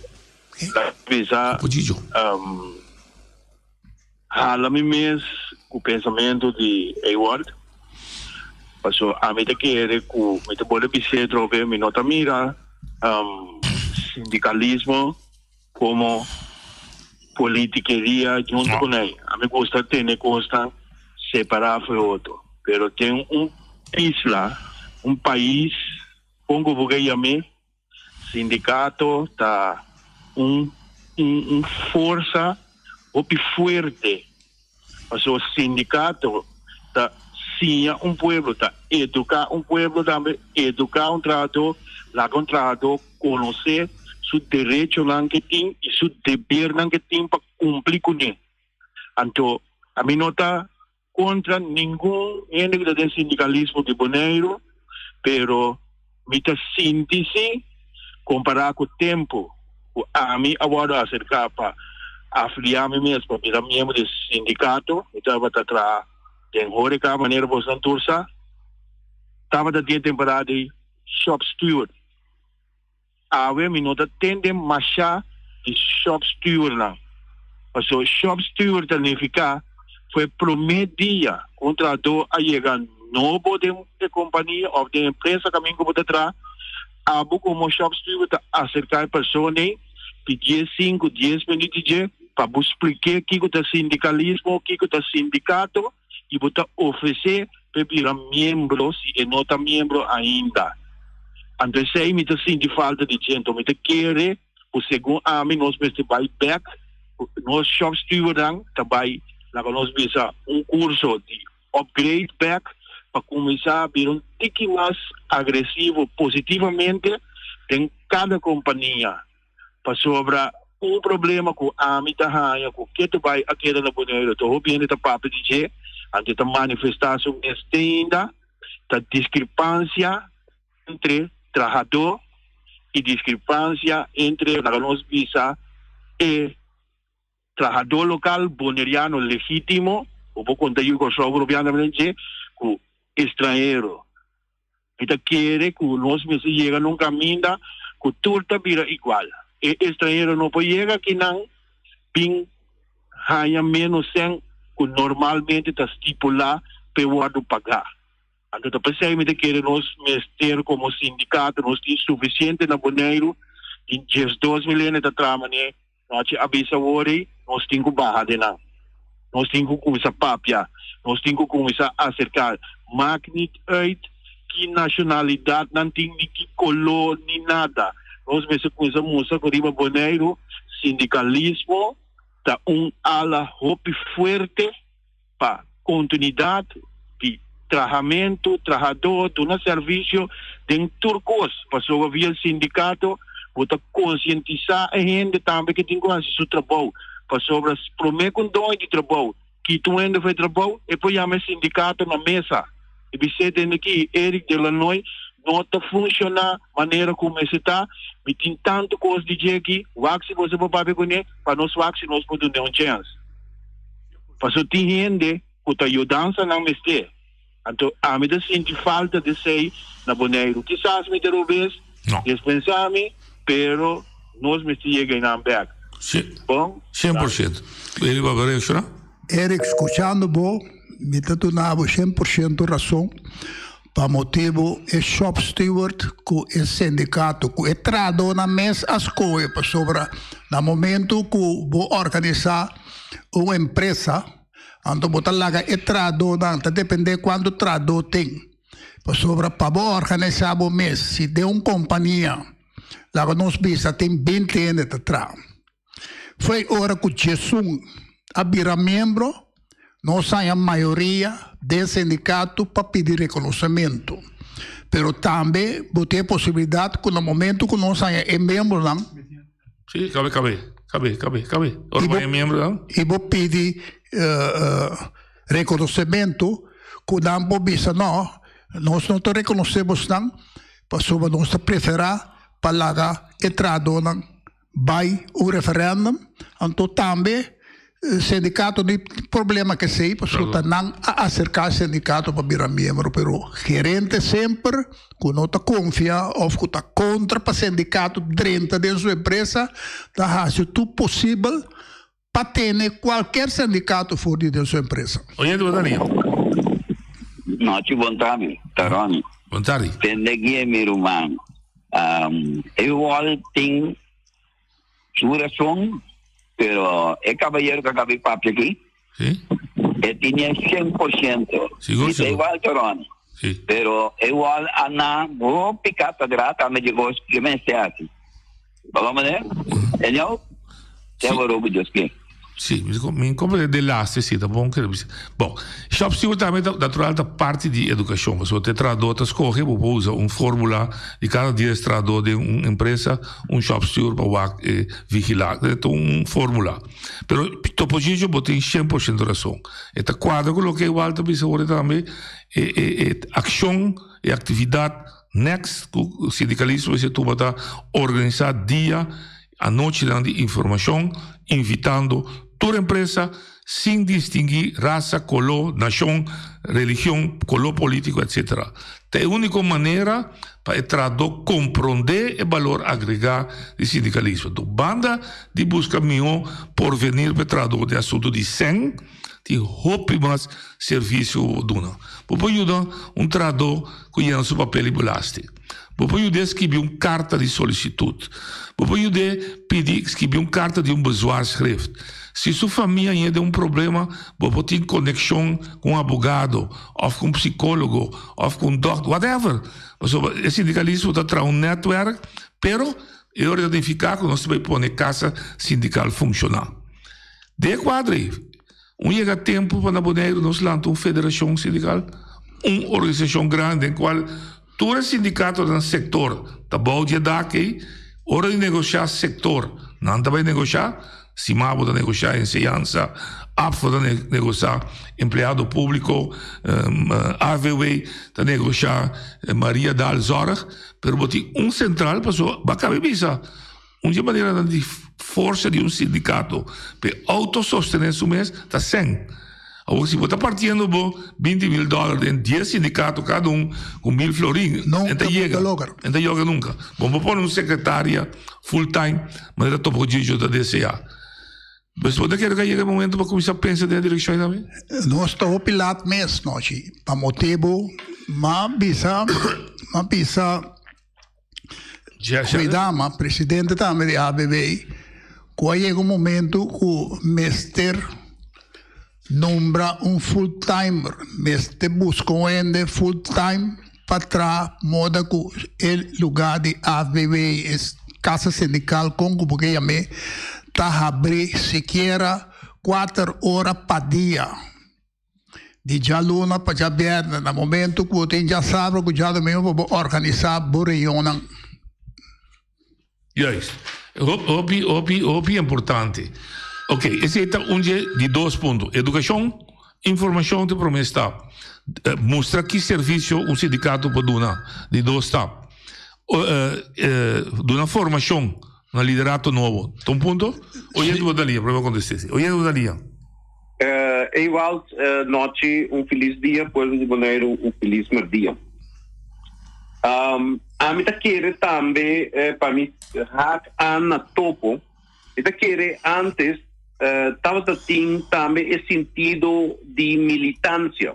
Speaker 5: Bisa.
Speaker 2: Topo Gigio.
Speaker 5: Hala mi mes ku pensamentu di Ewart, paso ami ta kere ku mi ta bole bis'é atrobe mi no ta mira sindikalismo komo politikeria junto ku nan. Ami gusta tene kosnan separá for otro, pero den un isla, un pais, kon ku bo ke yam'é, Sindicato ta un un forsa hopi fuerte pasobra sindicato ta siña un pueblo, ta educa un pueblo tambe, educa un trahador, laga un trahador conoce su derechonan ke tin y su debernan ke tin pa cumpli cune. Anto ami no ta kontra ningun hende ku ta den sindikalismo di Boneiru, pero mi ta sinti si, kompará ku tempu ku ami a wòrdu aserká pa afiliá mi mes pa bira miembro di sindikato, mi tabata traha den horeca manera bosnan tur sa, tabata tin e temporada di shop steward. Awe mi no ta tende masha di shop stewardnan. Paso shop steward ta nifica cu e prome dia cu un trahador a yega nobo den e compania of den e empresa caminda cu bo ta traha, abo como shop steward ta acerca e persona ey pidié cinco, dies minuut di dje pa bo spliké kico ta sindicalismo, kico ta sindicato y bo ta ofrece p'e bira miembro si e no ta miembro ainda. Anto esei mi ta sinti falta di dje. Anto mi ta kere ku segun ami nos mester bai bek, nos shop stewardnan ta bai laga nos bisa un kurso di upgrade bek pa kuminsá bira un tiki mas agresivo positivamente den kada kompania. Pasobra un problema ku ami ta haña ku ketu bai a keda na Boneiru ta hopi hende ta papia di dje, anto ta manifestá su mes te ainda, ta diskrepansia entre trahadó i diskrepansia entre, laga nos bisa, e trahadó lokal boneriano legítimo, bo por konta yu Kòrsou propiando den dje, ku estranhero. Mi ta kere ku nos mester yega na un kaminda ku tur ta bira igual. E estranhero no por yega akinan bin haña ménos sèn ku normalmente ta stipulá p'e wòrdu pagá. Anto ta p'esei mi ta kere nos mester komo sindikato, nos tin sufisiente na Boneiru, tin 12.000 hende ta traha manera Nochi a bisa awor ei, nos tin ku baha den nan. Nos tin ku kuminsá papia. Nos tin ku kuminsá aserká. Maak niet uit ki nashonalidat nan tin, ni ki koló, ni nada. Nos mester kuminsá mustra ku riba Boneiru sindikalismo ta un ala hopi fuerte pa kontinuidat di trahamentu, trahadó, duna servisio den tur kos. Pasobra via sindikato bo ta konsientisá e hende tambe ke tin ku hasi su trabou. Pasobra promé ku un doño di trabou kita un hende for e trabou, e por yama e sindikato na mesa i bis'é, Tende aki, Eric Delanoy no ta funshoná manera ku mester ta. Mi tin tantu kos di dje aki, wak si boso por papia kuné pa nos wak si nos por dun'é un chèns. Pasobra tin hende ku ta yudansa nan mester. Anto ami ta sinti falta di esei na Boneiru. Kisas mi ta robes, despensa mi, pero nos mester yega einan bek. Bon?
Speaker 2: 100%. Eric bo a reacciona?
Speaker 3: Eric, scuchando bo, mi ta duna bo 100% rason. Pa motibu e shop steward ku e sindikato ku e trahadónan mes a skohe pasobra na momentu ku bo organisá un empresa anto bo ta laga e trahadónan ta dependé kuantu trahadó tin pasobra pa bo organisá bo mes si den un kompania laga nos bisa tin binti hende ta traha. Foi ora ku Djesun a bira miembro, nos haña mayoria den sindikato pa pidi rekonosementu. Pero tambe bo tin e posibilidat ku na momentu ku nos haña e miembronan.
Speaker 2: Sí, kabe, kabe, kabe, kabe, kabe. Ora bo haña miembronan.
Speaker 3: I bo pidi rekonosementu ku nan por bisa no, nos no ta rekonosé bosnan pasobra nos ta preferá pa laga e trahadónan Bai un referendum, anto tambe sindicato no problema cu esey pasobra ta nan a acerca sindicato pa bira miembro, pero gerente semper cu no ta confia of cu ta contra pa sindicato drenta den su empresa ta haci tur posibel pa tene cualkier sindicato for di den su empresa.
Speaker 2: Oyente bo ta nia.
Speaker 6: Nochi bon tardi, ta Ronnie.
Speaker 2: Bon tardi.
Speaker 6: Tende guie mi ruman. Um, igual tin su razón, pero e caballero que acaba de papia aquí,
Speaker 2: Sí.
Speaker 6: e tiene 100%.
Speaker 2: Sigur,
Speaker 6: Dice
Speaker 2: sigur.
Speaker 6: igual, Ronnie.
Speaker 2: Sí.
Speaker 6: Pero igual ana hopi cátedra tambe llegó que me esté así. Baba meneer? En jou? Te bo robi Dios ke.
Speaker 2: Sí, mi comprende de laatste sí, ta bon kere bisa. Bon, shop steward tambe ta natural ta parti di educacion. Pasobra te trahador ta scoge, bo por usa un formula di cada dies trahador den un empresa, un shop steward pa wak e vigila. Ta un formula. Pero Topollillo bo tin 100% razon. E ta cuadra cu loke Walter bisa ora tambe, e e e accion, e actividad Next ku sindikalismo mester tuma ta organisá dia anochinan di informashon invitando tur empresa sin distinguí rasa, koló, nashon, religion, koló polítiko etc. Ta e úniko manera pa e trahadó komprondé e balor agregá di sindikalismo. Anto banda di buska mihó porvenir pa e trahadó den asuntu di sèn, Tin hopi mas servisio ku bo duna. Bo por yuda un trahadó ku yena su papel di belasting. Bo por yud'é skibi un karta di solisitut. Bo por yud'é pidi skibi un karta di un bezwaarschrift. Si su famia yega den un problema, bo por tin konekshon ku un abogado òf ku un psikólogo òf ku un dòkter, whatever. Pasobra e sindikalismo ta traha un nètwèrk, pero e ora ta nifiká ku nos ta bai pone kasa sindikal funshoná. Den e kuadro ei, un yega tempu pa na Boneiru nos lanta un federashon sindikal, un organisashon grandi den kual tur e sindikatonan sektor ta bou di e dak ei. Ora di negoshá sektor, nan ta bai negoshá. Simabo ta negoshá enseñansa, APFA ta negoshá empleado públiko, AVW ta negoshá Maria Daal Zorg, pero bo tin un sentral pasobra bo a kaba di bisa un di e maneranan di forsa di un sindikato pa e outosostené su mes ta sèn. Awor si bo ta partiendo bo 20 mil dòler den dies sindikato kada un ku mil florin,
Speaker 3: Nunka
Speaker 2: e ta
Speaker 3: bo
Speaker 2: yega,
Speaker 3: ta logra.
Speaker 2: e ta yoga nunka. Bo por pone un sekretaria full time manera Topo Gigio ta deseá. Pues bo ta kere ku a yega e momento pa kuminsá pensa den e direkshon ei tambe?
Speaker 3: Nos ta hopi lat mes nochi pa motibu m'a bisa m'a bisa Goedama, presidente tambe di ABB, ku a yega un momento ku mester nombra un full timer, mester buska un hende full time pa traha moda ku e lugá di ABB, e kasa sindikal kon ku bo ke yam'é, ta habrí sikiera kuater ora pa dia. Di djaluna pa djabièrnè, na momentu ku bo tin djasabra ku djadumingu pa bo organisá bo reunionnan.
Speaker 2: Juist. Hopi, hopi, hopi importante. Ok, esei ta un dje di dos punto. Edukashon, informashon ta e promé stap. Mustra ki servisio un sindikato por duna, di dos stap. Duna formashon na liderato nobo. Ta un punto? Oyente bo ta lia, promé bo kontest'é esei. Oyente bo ta lia.
Speaker 7: Ewald, nochi, un felis dia, pueblo di Boneiru un felis merdia. Ami ta kere tambe pa mi haak aan na Topo, mi ta kere antes tabata tin tambe e sintido di militancia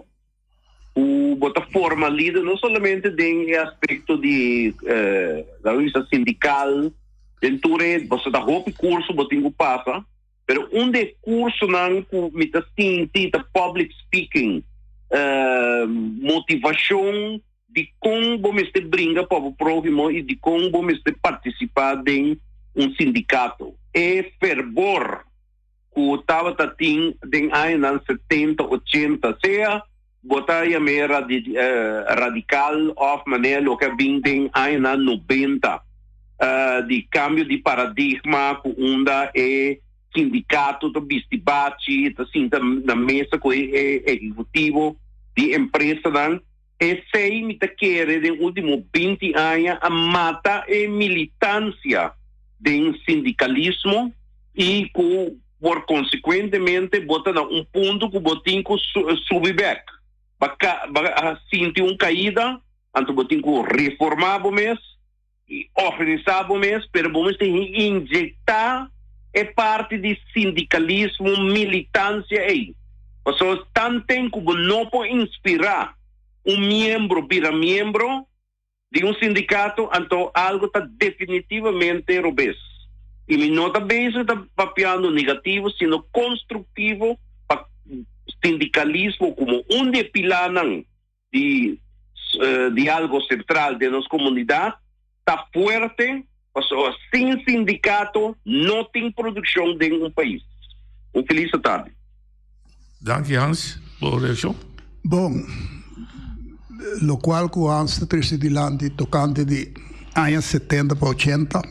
Speaker 7: ku bo ta forma lider no solamente den e aspecto di laga bisa sindical den tur e boso ta hopi curso bo tin ku pasa. Pero un di e cursonan cu mi ta sinti ta public speaking, motivacion di con bo mester bringa pa bo prohimo y di con bo mester participa den un sindicato. E fervor cu tabata tin den añanan setenta, ochenta, sea bo ta yam'e radical of manera loke a bin den añanan nobenta di cambio di paradigma cu unda e sindicato ta bisti bachi, ta sinta na mesa cu e ehecutivo di empresanan. Esey mi ta kere den ultimo binti aña a mata e militancia den sindicalismo y cu por consecuentemente bo ta na un punto cu bo tin cu subi bek. Ba ba sinti un caida, anto bo tin cu reforma bo mes y organisa bo mes, pero bo mester inyecta e parti di sindicalismo, militancia ey. Pasobra tanten cu bo no por inspira un miembro bira miembro, di un sindicato, anto algo ta definitivamente robes. Y mi no ta bezig ta papiando negativo, sino constructivo pa sindicalismo como un di e pilanan di di algo central den nos comunidad ta fuerte, pasobra sin sindicato no tin produccion den un pais. Un feliz tardi.
Speaker 2: Danki Hans, bo reaccion?
Speaker 3: Bon, locual cu Hans ta trece dilanti tocante di aña setenta pa ochenta,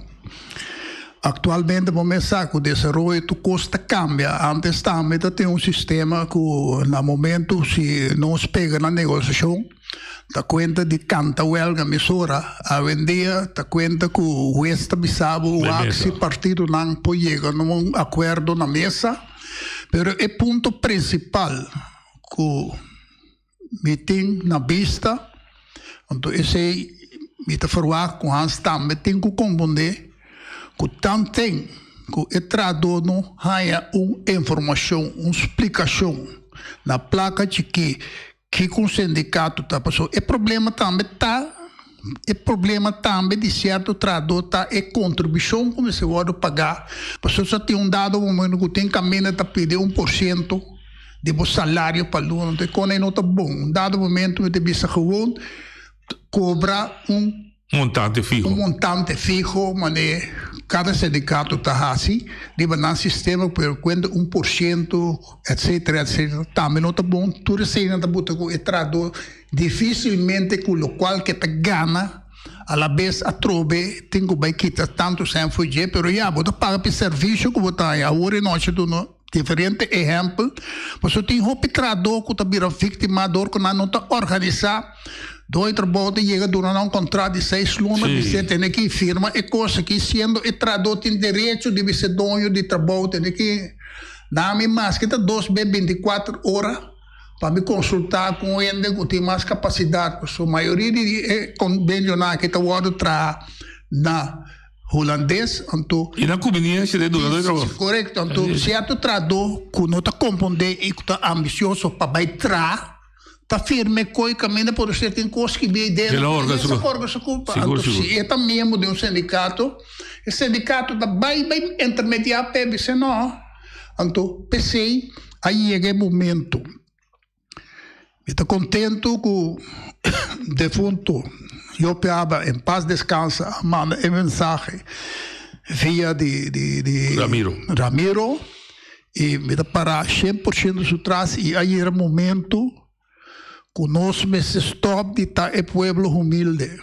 Speaker 3: actualmente bo mes sa cu desaroyo tur cos ta cambia. Antes tambe ta tin un sistema cu na momento si nos pega na negociacion ta cuenta di canta welga mesora. Awendia ta cuenta cu huez ta bisa bo wak si partidonan por yega na un acuerdo na mesa. Pero e punto principal cu mi tin na bista, anto esey mi ta verwacht cu Hans tambe tin cu comprende, cu tanten cu e trahador no haya un informacion, un splicacion na placa chiki Kiko un sindikato ta? Pasobra e problema tambe ta, e problema tambe di sierto trahadó ta e kontribushon ku mester wòrdu pagá. Pasobra sa tin un dado momento ku tin kaminda ta pidi un por siento di bo salario pa luna, enton e kona ei no ta bon. Un dado momento mi ta bisa gewoon kobra un.
Speaker 2: Montante fiho.
Speaker 3: Un montante fiho manera kada sindikato ta hasi riba nan sistema pero kuenta un por siento etcetera etcetera tambe no ta bon. Tur eseinan ta buta ku e trahadó difisilmente ku lokual ke ta gana. A la bes atrobe tin ku bai kita tantu sèn for dje, pero ya, bo ta paga pa e servisio ku bo ta haña. Awor e nochi duna diferente ehèmpel, pasobra tin hopi trahadó ku ta bira víktima dor ku nan no ta organisá. Dor e trabou ta yega duna nan un kontrat di seis luna, bis'é tene ki firma e kos aki, siendo e trahadó tin derecho di bis'é doño di trabou tene ki dami maske ta dos be bintikuater ora. Pa mi konsultá ku un hende ku tin mas kapasidat, pasobra mayoria di e konbenionan aki ta wòrdu traha na hulandes, anto.
Speaker 2: I na kumbiniensia di e dunadó di trabou.
Speaker 3: Korekto, anto sierto trahadó ku no ta komprondé i ku ta ambisioso pa bai traha, ta firma e koi kaminda por ser tin kos ki bia idea
Speaker 2: El a orga su
Speaker 3: orga su kulpa. Anto si e ta miembro di un sindikato, e sindikato ta bai bai intermediá p'e bisa no. Anto p'esei a yega e momento. Mi ta contento cu defunto Jope Abba en paz descansa a manda e mensahe via di di di
Speaker 2: Ramiro.
Speaker 3: Ramiro y mi ta para 100% su tras y a yega momento Ku nos mester stòp di ta e pueblo humilde.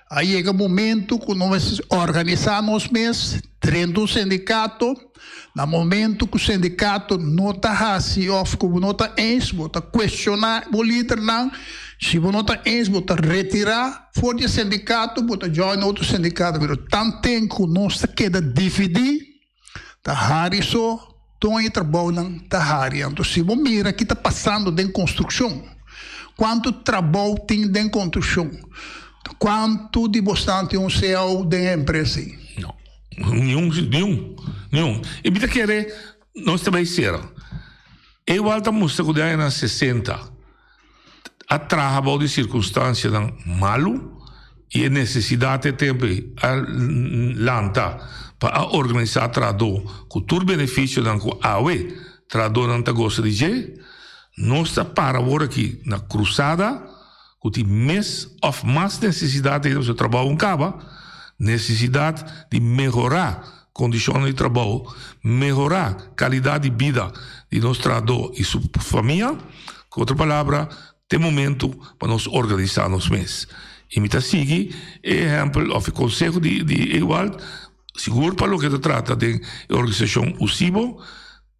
Speaker 3: A yega momentu ku nos mester organisá nos mes drenta un sindikato. Na momentu ku sindikato no ta hasi òf ku bo no ta eens, bo ta kuestioná bo lidernan. Si bo no ta eens, bo ta retirá for di e sindikato, bo ta join otro sindikato. Pero tanten ku nos ta keda dividí, Ta hari so don e trabounan ta hari. Anto si bo mira ki ta pasando den konstrukshon, kuantu trabou tin den konstrukshon, kuantu di bosnan tin un cao den e empresa ei?
Speaker 2: No, niun, niun, niun. I mi ta kere nos ta bai sera. E igual ta mustra ku den añanan sesenta a traha bou di sirkunstansianan malu i e nesesidat e tempu ei a lanta pa a organisá trahadó ku tur benefisionan ku awe trahadónan ta gosa di dje. Nos ta para awor aki na krusada ku tin mes òf mas nesesidat ainda pasobra trabou a kaba, nesesidat di mehorá kondishonnan di trabou, mehorá kalidat di bida di nos trahadó i su famia. Ku otro palabra, ta e momentu pa nos organisá nos mes. I mi ta sigui e ehèmpel òf e konseho di di Ewald, sigur pa loke ta trata den e organisashon USIBO,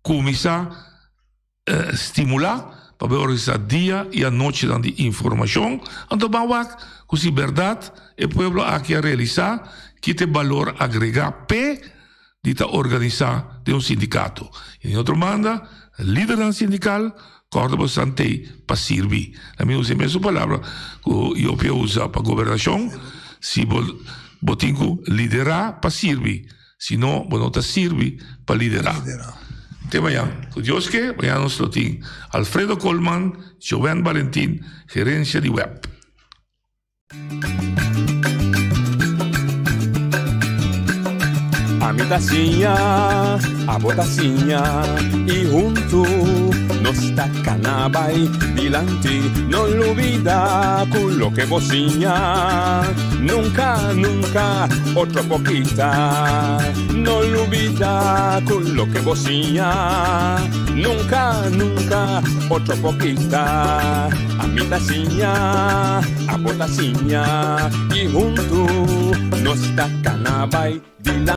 Speaker 2: kuminsá stimulá pa bo organisá dia i anochinan di informashon, anto ban wak ku si bèrdat e pueblo aki a realisá ki ta e balor agregá p'e di ta organisá den un sindikato. I den otro banda, lidernan sindikal kòrda bo sant'ei pa sirbi. Na mi usa e mesun palabra ku Jopi a usa pa gobernashon, si bo bo tin ku liderá pa sirbi, si no bo no ta sirbi pa liderá. Te mañan, ku Dios ke, mañan nos lo tin Alfredo Koolman, Joven Valentin, gerensia di web.
Speaker 1: Ami ta siña, abo ta siña y huntu nos ta cana bay dilanti. No lubida cu loke bo siña nunca, nunca otro por kita. No lubida cu loke bo siña nunca, nunca otro por kita. Ami ta siña, abo ta siña y huntu nos ta cana bay dilanti.